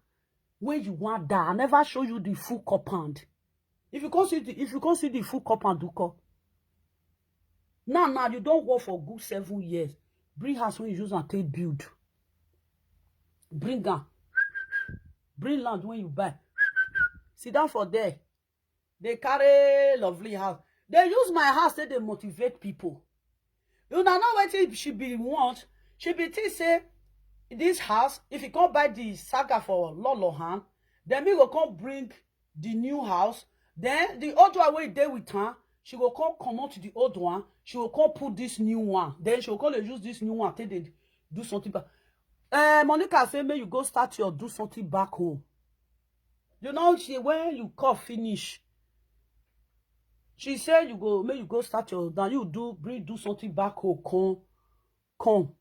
where you want that. I never show you the full compound. If you can't see the if you can't see the full compound, do call. Now now you don't work for good seven years. Bring house when you use and take build. Bring am. Bring land when you buy. Sit down for there. They carry lovely house. They use my house say they motivate people. You know now what she be want. She be think say this house, if you can't buy the saga for Lolo hand, then me go come bring the new house. Then the old one wey dey with her, she go come comot the old one. She go come put this new one. Then she go come dey use this new one take dey do something back. Uh, Monica say make you go start your do something back home. You know she when you call finish, she say you go make you go start your now you do bring do something back home come come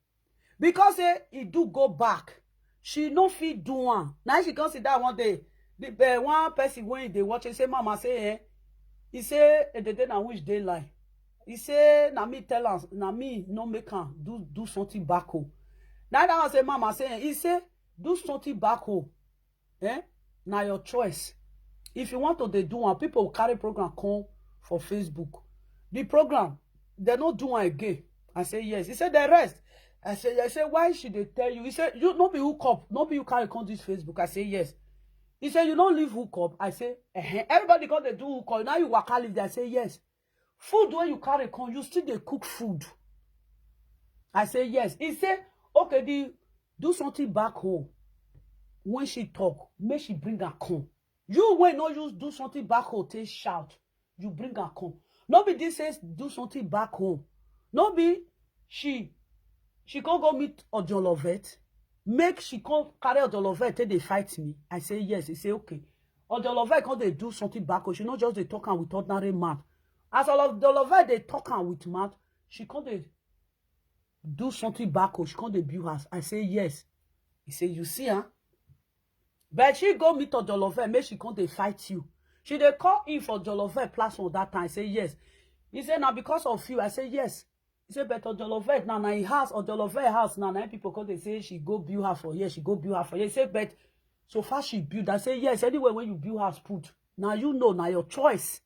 because say e do go back. She no fit do am. Now she come sit down one day. The uh, one person when they watch it say mama say eh, he say eh, the day na which day lie. He say na me tell am na me no make am do do something back home. Now that one say mama say eh, he say do something back home. Eh? Now your choice. If you want to they do one, people will carry program come for Facebook. The program, they no do one again. I say yes. He said the rest. I say, I say, why should they tell you? He said, you no be hook up, no be you carry come this Facebook. I say yes. He said, you don't leave hook up. I say, eh. Everybody come they do hook up. Now you work leave there. I say yes. Food when you carry come, you still they cook food. I say yes. He said, okay, the do something back home. When she talk, make she bring her come. You when no use do something back home, take shout. You bring her come. No be this says do something back home. No be she she can't go meet Ojolovet. Make she can't carry Ojolovet till they fight me. I say yes. He say okay. Ojolovet can't they do something back home. She not just they talk am with ordinary mouth. As Ojolovet they talk am with mouth, she can't they do something back home. She can't they build house. I say yes. He say you see her. But she go meet Ojolovet, make she come they fight you. She they call in for Ojolovet platform that time. Say yes. He said now because of you. I say yes. He said but Ojolovet now na him house Ojolovet house now na him people come they say she go build her for here. She go build her for here. He said but so far she build. I say yes. Anyway when you build house put now you know now your choice.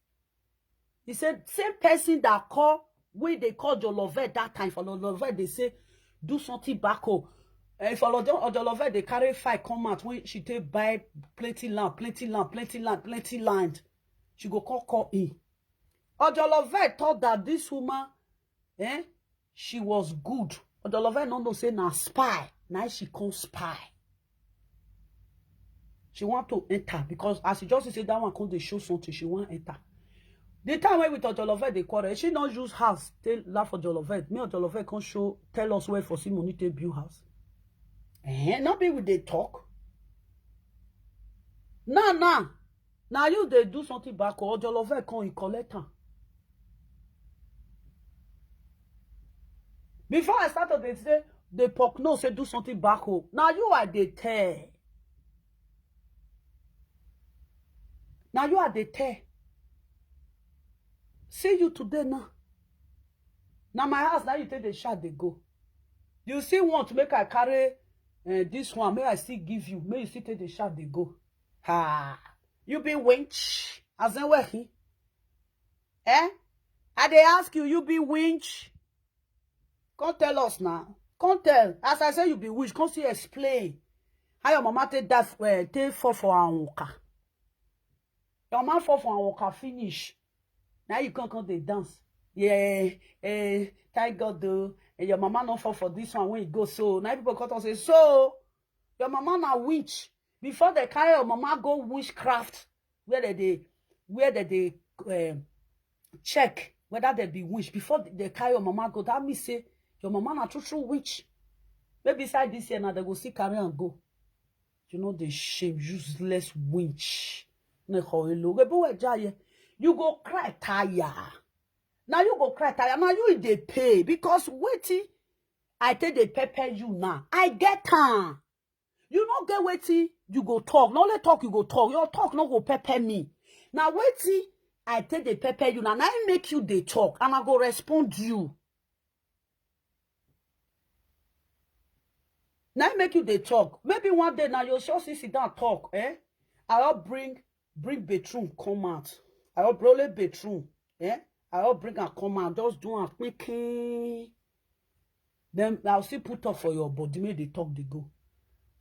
He said same person that call wey they call Jolove that time for Jolove they say do something back home. And for Jolove they carry fight come out when she take buy plenty land, plenty land, plenty land, plenty land. She go call call in. Ojolove thought that this woman, eh, she was good. Ojolove no know say na spy. Now she come spy. She want to enter because as she just say that one come they show something she want enter. The time when we thought Jolove they quarrel, she not use house. Tell laugh for Jolove. Me or Jolove come show tell us where for see money take build house. Eh, not be with they talk. Now now now you they do something back or Jolove come in collect am. Before I start to dey say the pork no say do something back home. Now you are the tell. Now you are the tell. See you today now. Now my house now you take the shot they go. You see want to make I carry uh, this one, may I still give you, may you still take the shot they go. Ha! You be winch as in where he? Eh? I they ask you, you be winch? Come tell us now. Come tell. As I say you be witch, come see explain how your mama take that uh, take fall for Anwoka. Your mama fall for Anwoka finish. Now you can't come they dance. Yeah, eh, thank God though. And your mama not fall for this one when you go so. Now people come and say, so your mama na witch. Before they carry your mama go witchcraft, where they dey where they dey um, check whether they be witch before they carry your mama go. That means say your mama na true true witch. Maybe inside this year now they go see carry and go. You know the shame, useless witch. You go cry tire. Now you go cry tire. Now you dey pay because waiting. I take the pepper you now. I get time. You no get wetin you go talk. No let talk you go talk. Your talk no go pepper me. Now wetin I take the pepper you now. Now I make you dey talk and I go respond you. Now make you dey talk. Maybe one day now you sure see sit down talk. Eh? I will bring bring bedroom come out. I will bring only bedroom. Eh? I will bring and come out. Just do am quickly. Then I'll still put up for your body. Make the talk they go.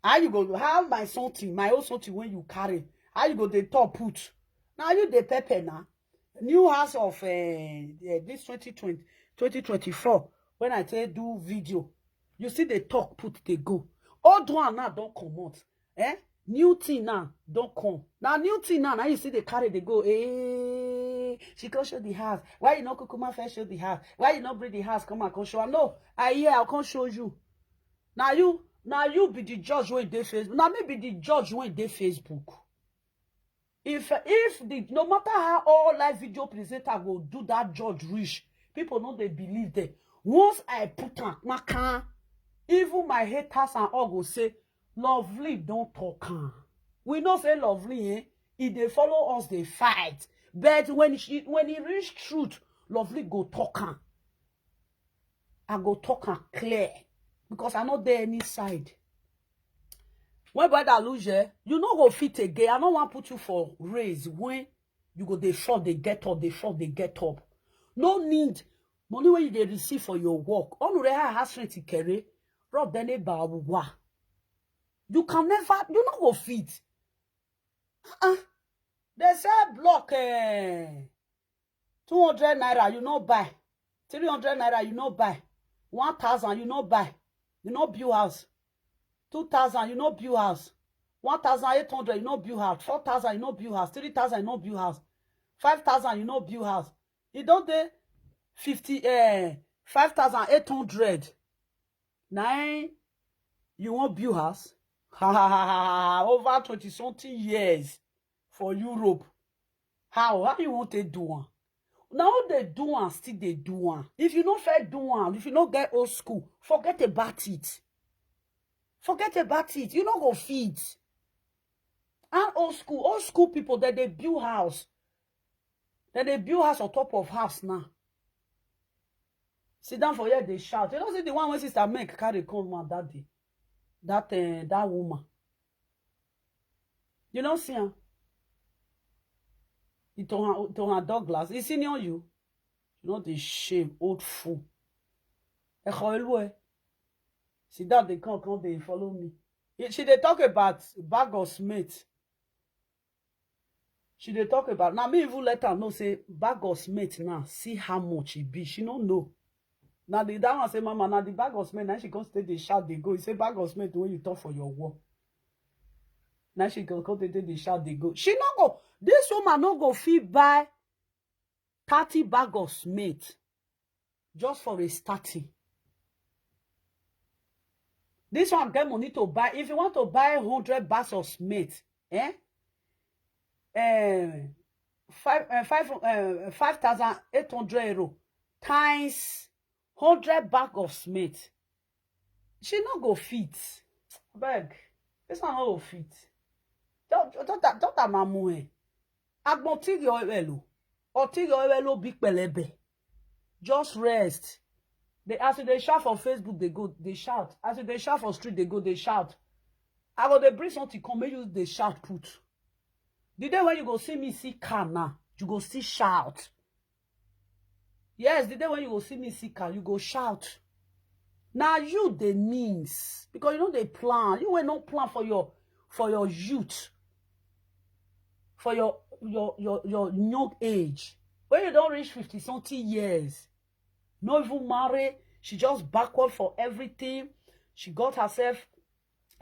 How you go? How my something, my own something when you carry? How you go? They talk put. Now you the pepper now. New house of uh, uh, this twenty twenty, twenty twenty-four. When I say do video, you see the talk put they go. Old one now don't come out. Eh? New thing now don't come. Now new thing now, now you see the carry they go. Eh, she can't show the house. Why you not Kukuma first show the house? Why you not bring the house? Come and come show. No, I hear I can't show you. Now you, now you be the judge when they Facebook. Now me be the judge when they Facebook. If if the no matter how all live video presenter go do that judge reach, people know they believe them. Once I put on my can, even my haters and all go say, "Lovely don't talk am." We know say Lovely, eh? If they follow us, they fight. But when she when he reach truth, Lovely go talk am. I go talk am clear because I not there any side. When brother lose, eh, you no go fit again. I no want put you for raise when you go they fall, they get up, they fall, they get up. No need money when you they receive for your work. On the high strength kere, rob then ba wa. You can never, you no go fit. Uh-uh. They sell block eh, two hundred naira, you no buy. Three hundred naira, you no buy. One thousand, you no buy. You no build house. Two thousand, you no build house. One thousand eight hundred, you no build house. Four thousand, you no build house. Three thousand, you no build house. Five thousand, you no build house. You don't dey fifty, eh, five thousand eight hundred. Nine, you won't build house? Ha ha ha ha ha. Over twenty something years for Europe. How? How you want to do one? Now they do one, still they do one. If you no fair do one, if you no get old school, forget about it. Forget about it. You no go fit. And old school, old school people that they build house. Then they build house on top of house now. Sit down for here, they shout. You know, see the one when sister make carry come out that day. That uh, that woman. You know, see her. It on her, it on her dog glass. It's senior you. You know the shame, old fool. Ekho Elue. See that they come, come, they follow me. She they talk about bag of Smith. She they talk about now. Me even let her know say bag of Smith now. See how much it be. She no know. Now the that one say, "Mama, now the bag of Smith." Now she come stay the shout they go. He say, "Bag of Smith when you talk for your work." Now she go come stay the shout they go. She no go. This woman no go fit buy thirty bag of Smith just for a starting. This one get money to buy. If you want to buy hundred bags of Smith, eh? Eh, five, eh, five, eh, five thousand eight hundred euro times hundred bag of Smith. She no go fit. Beg. This one no go fit. Don't, don't, don't, don't amamu eh. Agbon tiri owe lo. O tiri owe lo big pelebe. Just rest. They, as they shout for Facebook, they go, they shout. As they shout for street, they go, they shout. I go, they bring something, come, make you, they shout, put. The day when you go see me, see car now, you go see shout. Yes, the day when you go see me, see car, you go shout. Now you, they means. Because you know they plan. You will not plan for your, for your youth. For your, your, your, your young age. When you don't reach fifty something years, not even married, she just backward for everything. She got herself,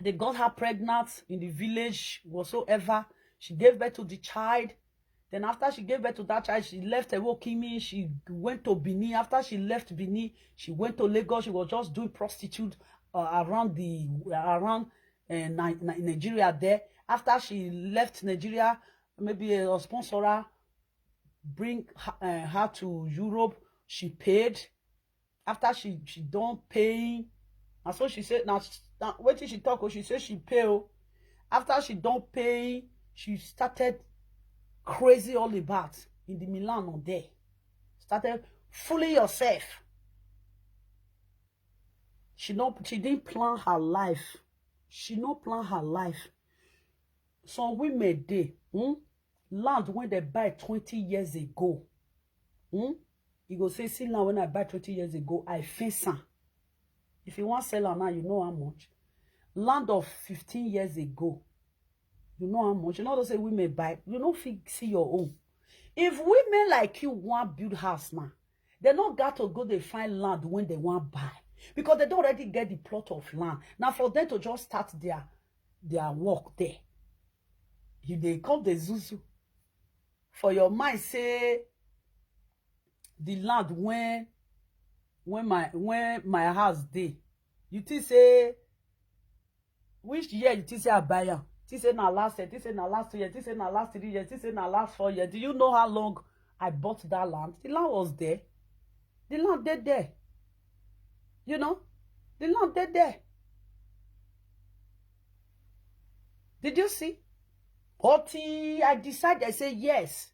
they got her pregnant in the village, whatsoever. She gave birth to the child. Then after she gave birth to that child, she left Ewokimi. She went to Benin. After she left Benin, she went to Lagos. She was just doing prostitute uh, around the around uh, Ni- Ni- Nigeria there. After she left Nigeria, maybe a sponsor her, bring her, uh, her to Europe. She paid. After she she don't pay, and so she said now, now what did she talk? Oh, she said she pay. Oh. After she don't pay, she started crazy all about in the Milan on there. Started fooling yourself. She don't she didn't plan her life. She no plan her life. Some women dey, hmm? Land wey dem buy twenty years ago. Hmm? You go say, "See land wey I buy twenty years ago, I fence am." If you wan sell am now, you know how much. Land of fifteen years ago, you know how much. You know what I say, women buy, you no fit see your own. If women like you wan build house now, dem no gat to go dey find land wey dem wan buy, because dem don already get the plot of land. Na for dem to just start their their work there. You dey come dey zuzu for your mind say the land wey wey my wey my house dey, you think say, which year you think say I buy am? Think say na last year, think say na last two years, think say na last three years, think say na last four years. Do you know how long I bought that land? The land was there. The land dey there. You know, the land dey there. Did you see? Until I decide, I say, "Yes,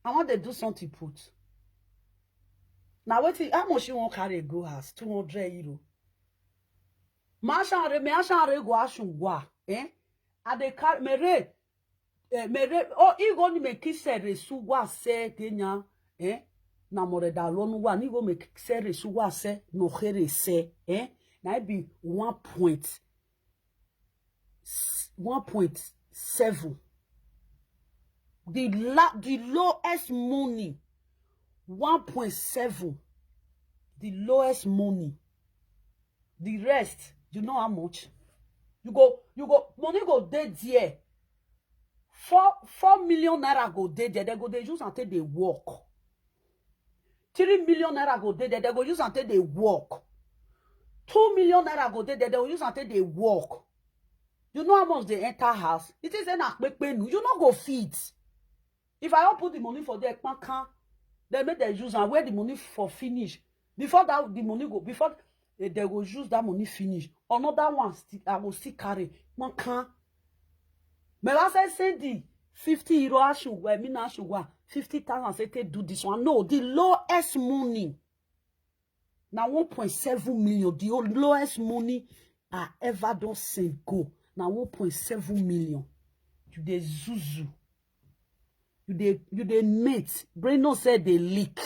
I wan dey do something put." Na wetin, how much you wan carry go house? Two hundred euro. Ma share, me share go ashungwa. Eh? I dey carry, mere, eh, mere, oh, he go ni me kise re suwa se kenya. Eh? Na more da lonu wa, ni go me kise re suwa se, no here se. Eh? Na e be one point, s-, one point seven. The la-, the lowest money, one point seven. The lowest money. The rest, you know how much? You go, you go, money go dey there. Four, four million naira go dey there. Dem go dey use am take dey work. Three million naira go dey there. Dem go use am take dey work. Two million naira go dey there. Dem go use am take dey work. You know how much dey enter house? It is an akpekpenu. You no go fit. If I wan put the money for there, kpankan, then make dem use am. Where the money for finish? Before that, the money go, before, eh, dem go use that money finish, another one still, I go still carry. Kpankan. Me wan say send the fifty euro ashungwa, me na ashungwa, fifty thousand, say take do this one. No, the lowest money na one point seven million. The o-, lowest money I ever don send go na one point seven million. You dey zuzu. You dey, you dey mate. Brain no say dey leak.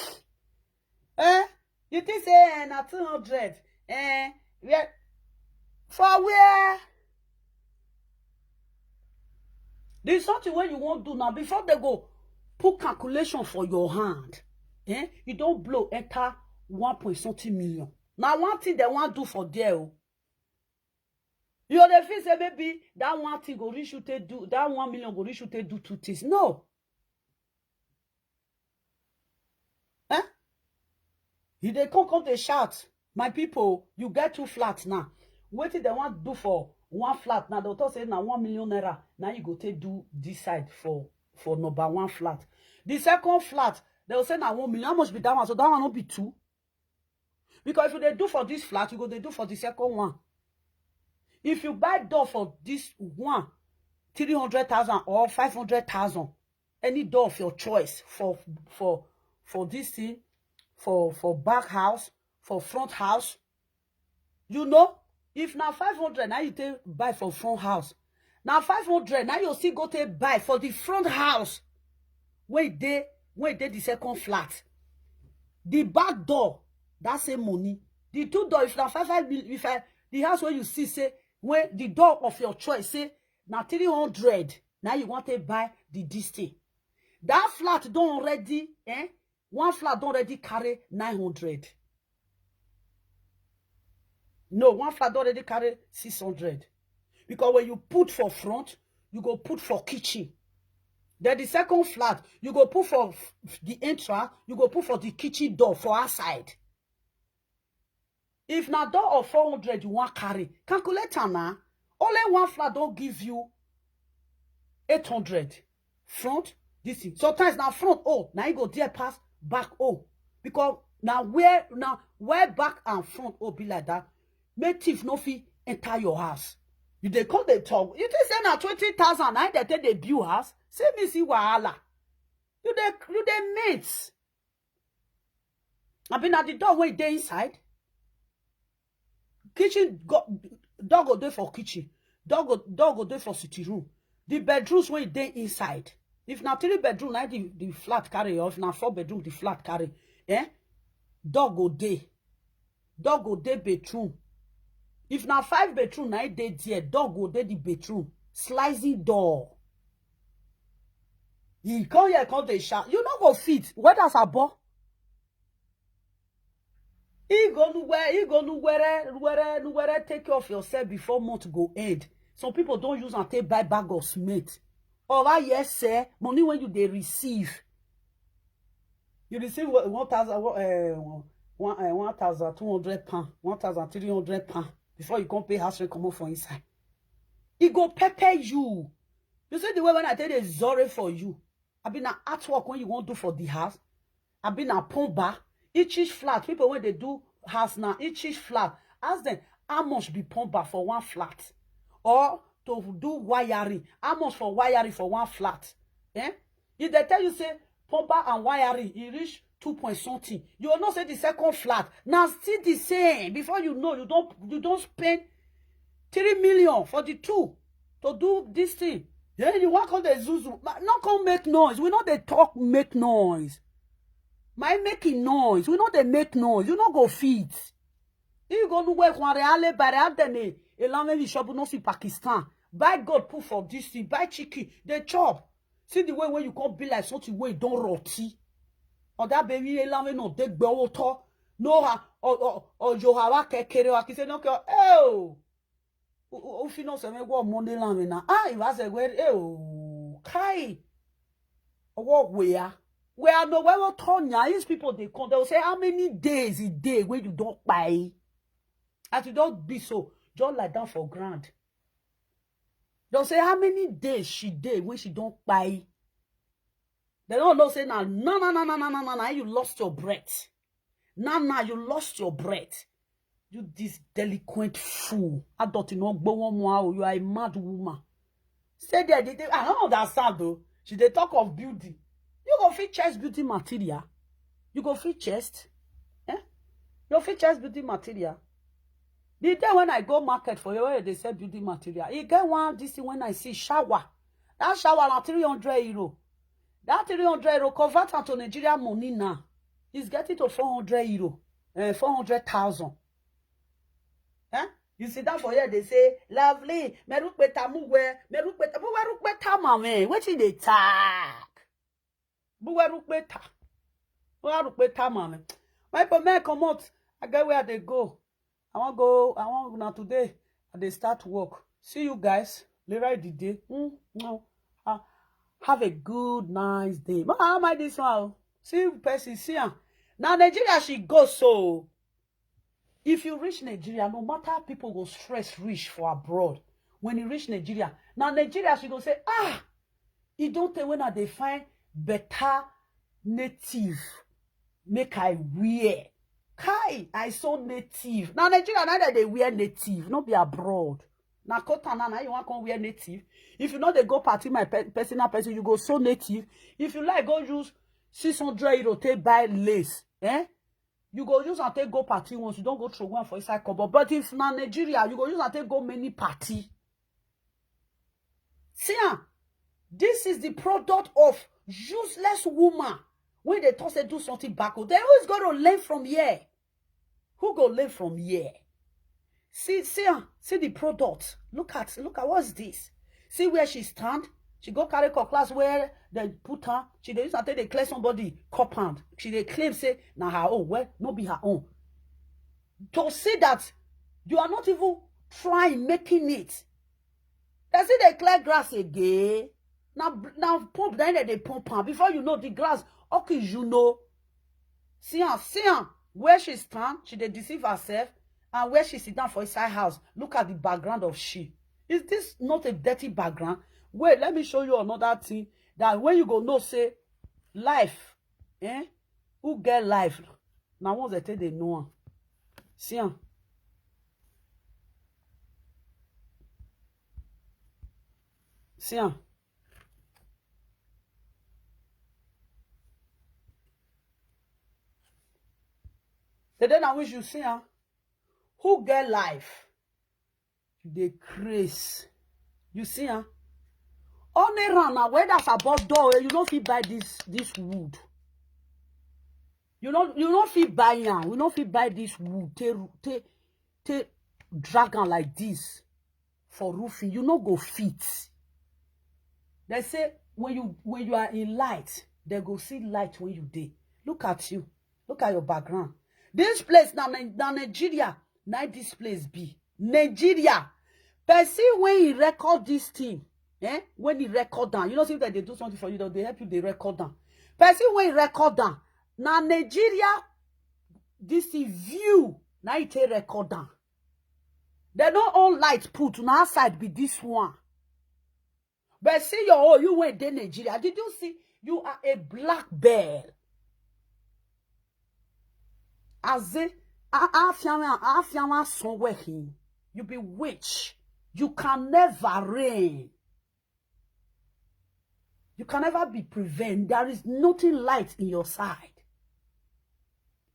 Eh? You think say, eh, na two hundred? Eh? Where? For where? There's something wey you wan do now. Before dem go put calculation for your hand, eh? You don blow enter one point something million. Na one thing dem wan do for there o. You dey feel say maybe that one thing go reach you take do, that one million go reach you take do two things. No. Eh? You dey come, come dey shout, "My people, you get two flats now." Wetin dem wan do for one flat now? Dem talk say na one million naira. Now you go take do this side for, for number one flat. The second flat, dem go say na one million. How much be that one? So that one no be two? Because if you dey do for this flat, you go dey do for the second one. If you buy door for this one, three hundred thousand or five hundred thousand, any door of your choice for, for, for this thing, for, for back house, for front house, you know, if na five hundred now you take buy for front house, na five hundred now you still go take buy for the front house. Wey dey, wey dey the second flat, the back door, that same money. The two door, if na five, five mil-, if I, the house wey you see say, wey the door of your choice say na three hundred, now you want to buy the this thing. That flat don already, eh? One flat don already carry nine hundred. No, one flat don already carry six hundred. Because when you put for front, you go put for kitchen. Then the second flat, you go put for f-, the entrance, you go put for the kitchen door for outside. If na door of four hundred you wan carry, calculate am na. Only one flat don give you eight hundred. Front, this thing. Sometimes na front, oh, na you go there pass back, oh. Because na where, na where back and front, oh, be like that. Make thief no fit enter your house. You dey come dey talk. You think say na twenty thousand na dem take dey build house? See me see wahala. You dey, you dey mate. Abi na the door wey dey inside? Kitchen go, Dog go dey for kitchen. Dog go, dog go dey for sitting room. The bedrooms wey dey inside. If na three bedroom, na the, the flat carry, or if na four bedroom, the flat carry. Eh? Dog go dey. Dog go dey bedroom. If na five bedroom, na e dey there. Dog go dey the bedroom. Slicing door. He come here, come dey shout. You no go fit. Whether as a boy. He go nowhere, he go nowhere, nowhere, nowhere. Take care of yourself before month go end. Some people don't use and take buy bag of cement. Or I yes, sir, money when you dey receive. You receive one thousand, uh, one, uh, one thousand two hundred pound, one thousand three hundred pound before you come pay house rent, come out for inside. It go pepper you. You see the way when I tell they sorry for you. I been an artwork when you won't do for the house. I been a pumba. Each, each flat, people when they do house now, each, each flat, ask them how much be pumba for one flat. Or to do wiring, how much for wiring for one flat. Eh? If they tell you, say, pumba and wiring, it reach two point something. You will not say the second flat. Now still the same. Before you know, you don't, you don't spend three million for the two to do this thing. Then you walk on the zuzu. But not come make noise. We know they talk, make noise. My making noise. We know they make noise. You not go feet. You go no work one reale bare adene. Elame vi shop no see Pakistan. Buy God put for this thing. Buy chicken. They chop. See the way when you come be like something wey don rotty. Or that baby elame no dey gbe owo to. No ha, or, or, or yo ha wa kekere wa ki se no ke, oh. O, o, o fi no se me wo mo ne lame na. Ah, if I say, well, oh, kai. Or what where? Where no, where what turn ya? These people, they come, they'll say, how many days a day when you don't buy? As you don't be so, just lie down for ground. They'll say, how many days she dey when she don't buy? They don't know say, "Now, no, no, no, no, no, no, no, no, you lost your breath. Now, now, you lost your breath. You this delinquent fool. Adult no gbo one more, you are a mad woman." Say there, they, they, I don't understand though. She they talk of building. You go fit chest building material. You go fit chest. Eh? You fit chest building material. The day when I go market for you, where they sell building material, you get one this thing when I see shower. That shower na three hundred euro. That three hundred euro convert am to Nigeria money now. It's getting to four hundred euro, uh, four hundred thousand. Eh? You sit down for here, they say, "Lovely, merukpeta muwe, merukpeta, muwe rukpeta mame." What did they talk? Muwe rukpeta. Muwe rukpeta mame. My people, men come out. I get where they go. I want go, I want now today. I they start work. See you guys later in the day. Mm, no. Ah, have a good, nice day. But how am I this one? See you person, see ya. Now Nigeria, she go so. If you reach Nigeria, no matter people go stress rich for abroad. When you reach Nigeria, now Nigeria, she go say, ah, you don't tell when I they find better native. Make I wear. Kai, I saw native. Now Nigeria, now that they wear native, not be abroad. Now Kota now, now you want come wear native. If you know they go party, my pe- personal person, you go so native. If you like, go use six hundred euro take buy lace. Eh? You go use and take go party once. You don't go throw one for inside cupboard. But if na Nigeria, you go use and take go many party. See, ah, this is the product of useless woman. When they talk say do something back, then who is going to learn from here? Who go learn from here? See, see, ah, see the product. Look at, look at what's this. See where she stand. She go carry cutlass where they put her. She dey use am take dey clear somebody compound. She dey claim say na her own. Well, no be her own. To see that you are not even trying making it. They say they clear grass again. Now, now pump, then they pump her. Before you know the grass, okay, you know. See her, see her. Where she stand, she dey deceive herself. And where she sit down for inside house, look at the background of she. Is this not a dirty background? Wait, let me show you another thing. That when you go know say life, eh? Who get life? Now once they take they know am. See am. See am. The day now which you see am, who get life? Dey craze. You see, huh? Only run now. Whether for about door, eh, you no fit buy this this wood. You no you no fit buy am. We no fit buy this wood. Take take take drag am like this for roofing. You no go fit. They say when you when you are in light, they go see light when you dey. Look at you. Look at your background. This place na Ni- na Nigeria. Na this place be Nigeria. Person when he record this thing, eh? When he record down, you know, see that they do something for you, they help you. They record down. Person when he record down, na Nigeria. This is view. Now you take record down. They no own light put. Now side be this one. But see your own, you went there Nigeria. Did you see? You are a black bell. As a afiawa somewhere here. You be witch. You can never reign. You can never be prevent. There is nothing light in your side.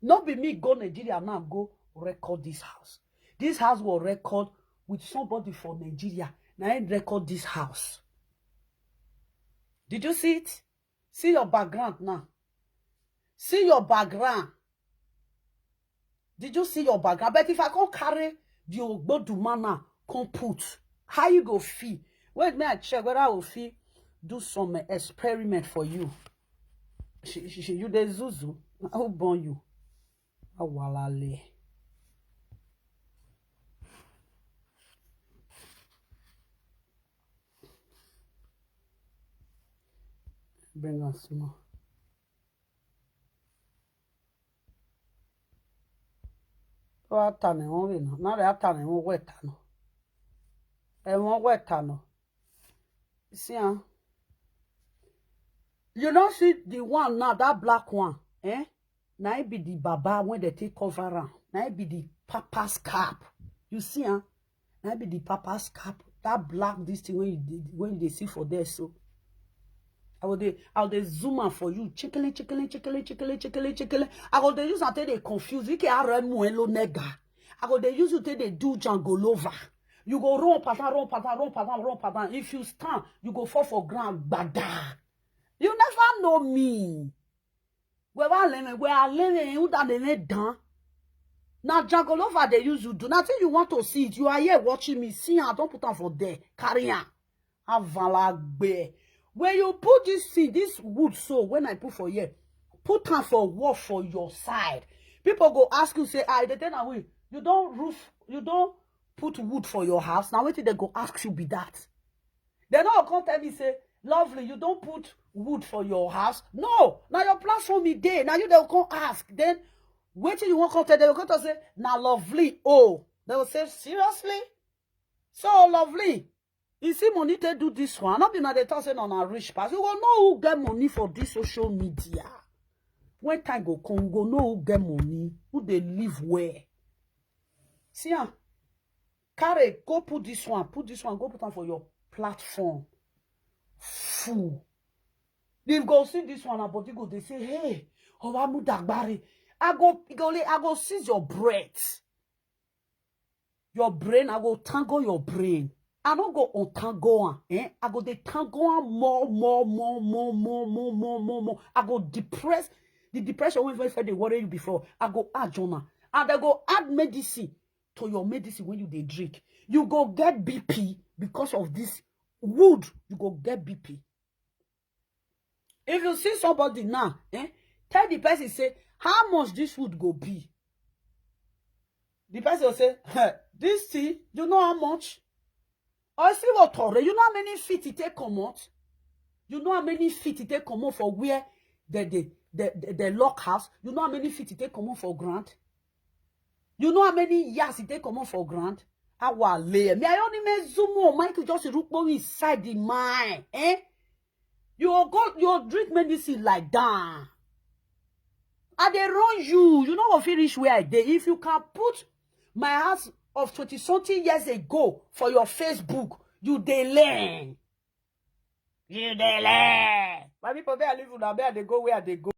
Not be me go Nigeria now go record this house. This house will record with somebody for Nigeria. Now I record this house. Did you see it? See your background now. See your background. Did you see your background? But if I can't carry the Ogboduma now, come put. How you go feel? Wait, may I check whether I will feel do some experiment for you. She, she, she, you dey zuzu. Who born you? Awalale. Bring us more. What time they want we now? Now they have time they want wet now. They want wet now. See, huh? You don't see the one now, that black one, eh? Now it be the baba when they take cover am. Now it be the papa's cap. You see, huh? Now it be the papa's cap. That black this thing when you dey- when they see for there so. I go dey I go dey zoom am for you. Chickling, chickling, chickling, chickling, chickling, chickling. I go dey use am take dey confuse. Ike aremu elo nega. I go dey use you take dey do Django lover. You go run pattern, run pattern, run pattern, run pattern. If you stand, you go fall for ground, gbada. You never know me. Where I live, where I live, who that they down? Now Django lover they use you do. Nothing you want to see it. You are here watching me. See, I don't put am for there. Carry on. Avalagbe. When you put this thing, this wood so, when I put for here, put am for wall for your side. People go ask you, say, "I the thing we you don't roof, you don't put wood for your house." Now wait till they go ask you be that. They no come tell me, say, "Lovely, you don't put wood for your house." No, now your platform is there. Now you they come ask. Then wait till you won't come tell, they will come to say, "Now Lovely, oh." They will say, "Seriously?" So Lovely, you see money to do this one. Not be now they talk say no na rich pass. You go know who get money for this social media. When time go come, you go know who get money, who they live where. See, ah, carry, go put this one, put this one, go put am for your platform. Fool. They go see this one, and body go, they say, "Hey, Owamudagbari." I go, I go, I go seize your breath. Your brain, I go tangle your brain. I no go untangle am. Eh? I go dey tangle am more, more, more, more, more, more, more, more, more. I go depress the depression when first dey worry you before. I go add Jonah. And I go add medicine to your medicine when you dey drink. You go get B P because of this wood. You go get B P. If you see somebody now, eh, tell the person, say, "How much this wood go be?" The person will say, "This thing, you know how much?" Or see what, you know how many feet it take come out? You know how many feet it take come out for where the the the, the, the lock house? You know how many feet it take come out for ground? You know how many years it take come out for ground? Our layer. Me, I only me zoom on. Michael just look inside the mine. Eh? You go, you drink medicine like that. I dey run you. You know what finish where I dey. If you can put my house of twenty something years ago for your Facebook, you dey learn. You dey learn. My people, where I live, now where they go, where they go.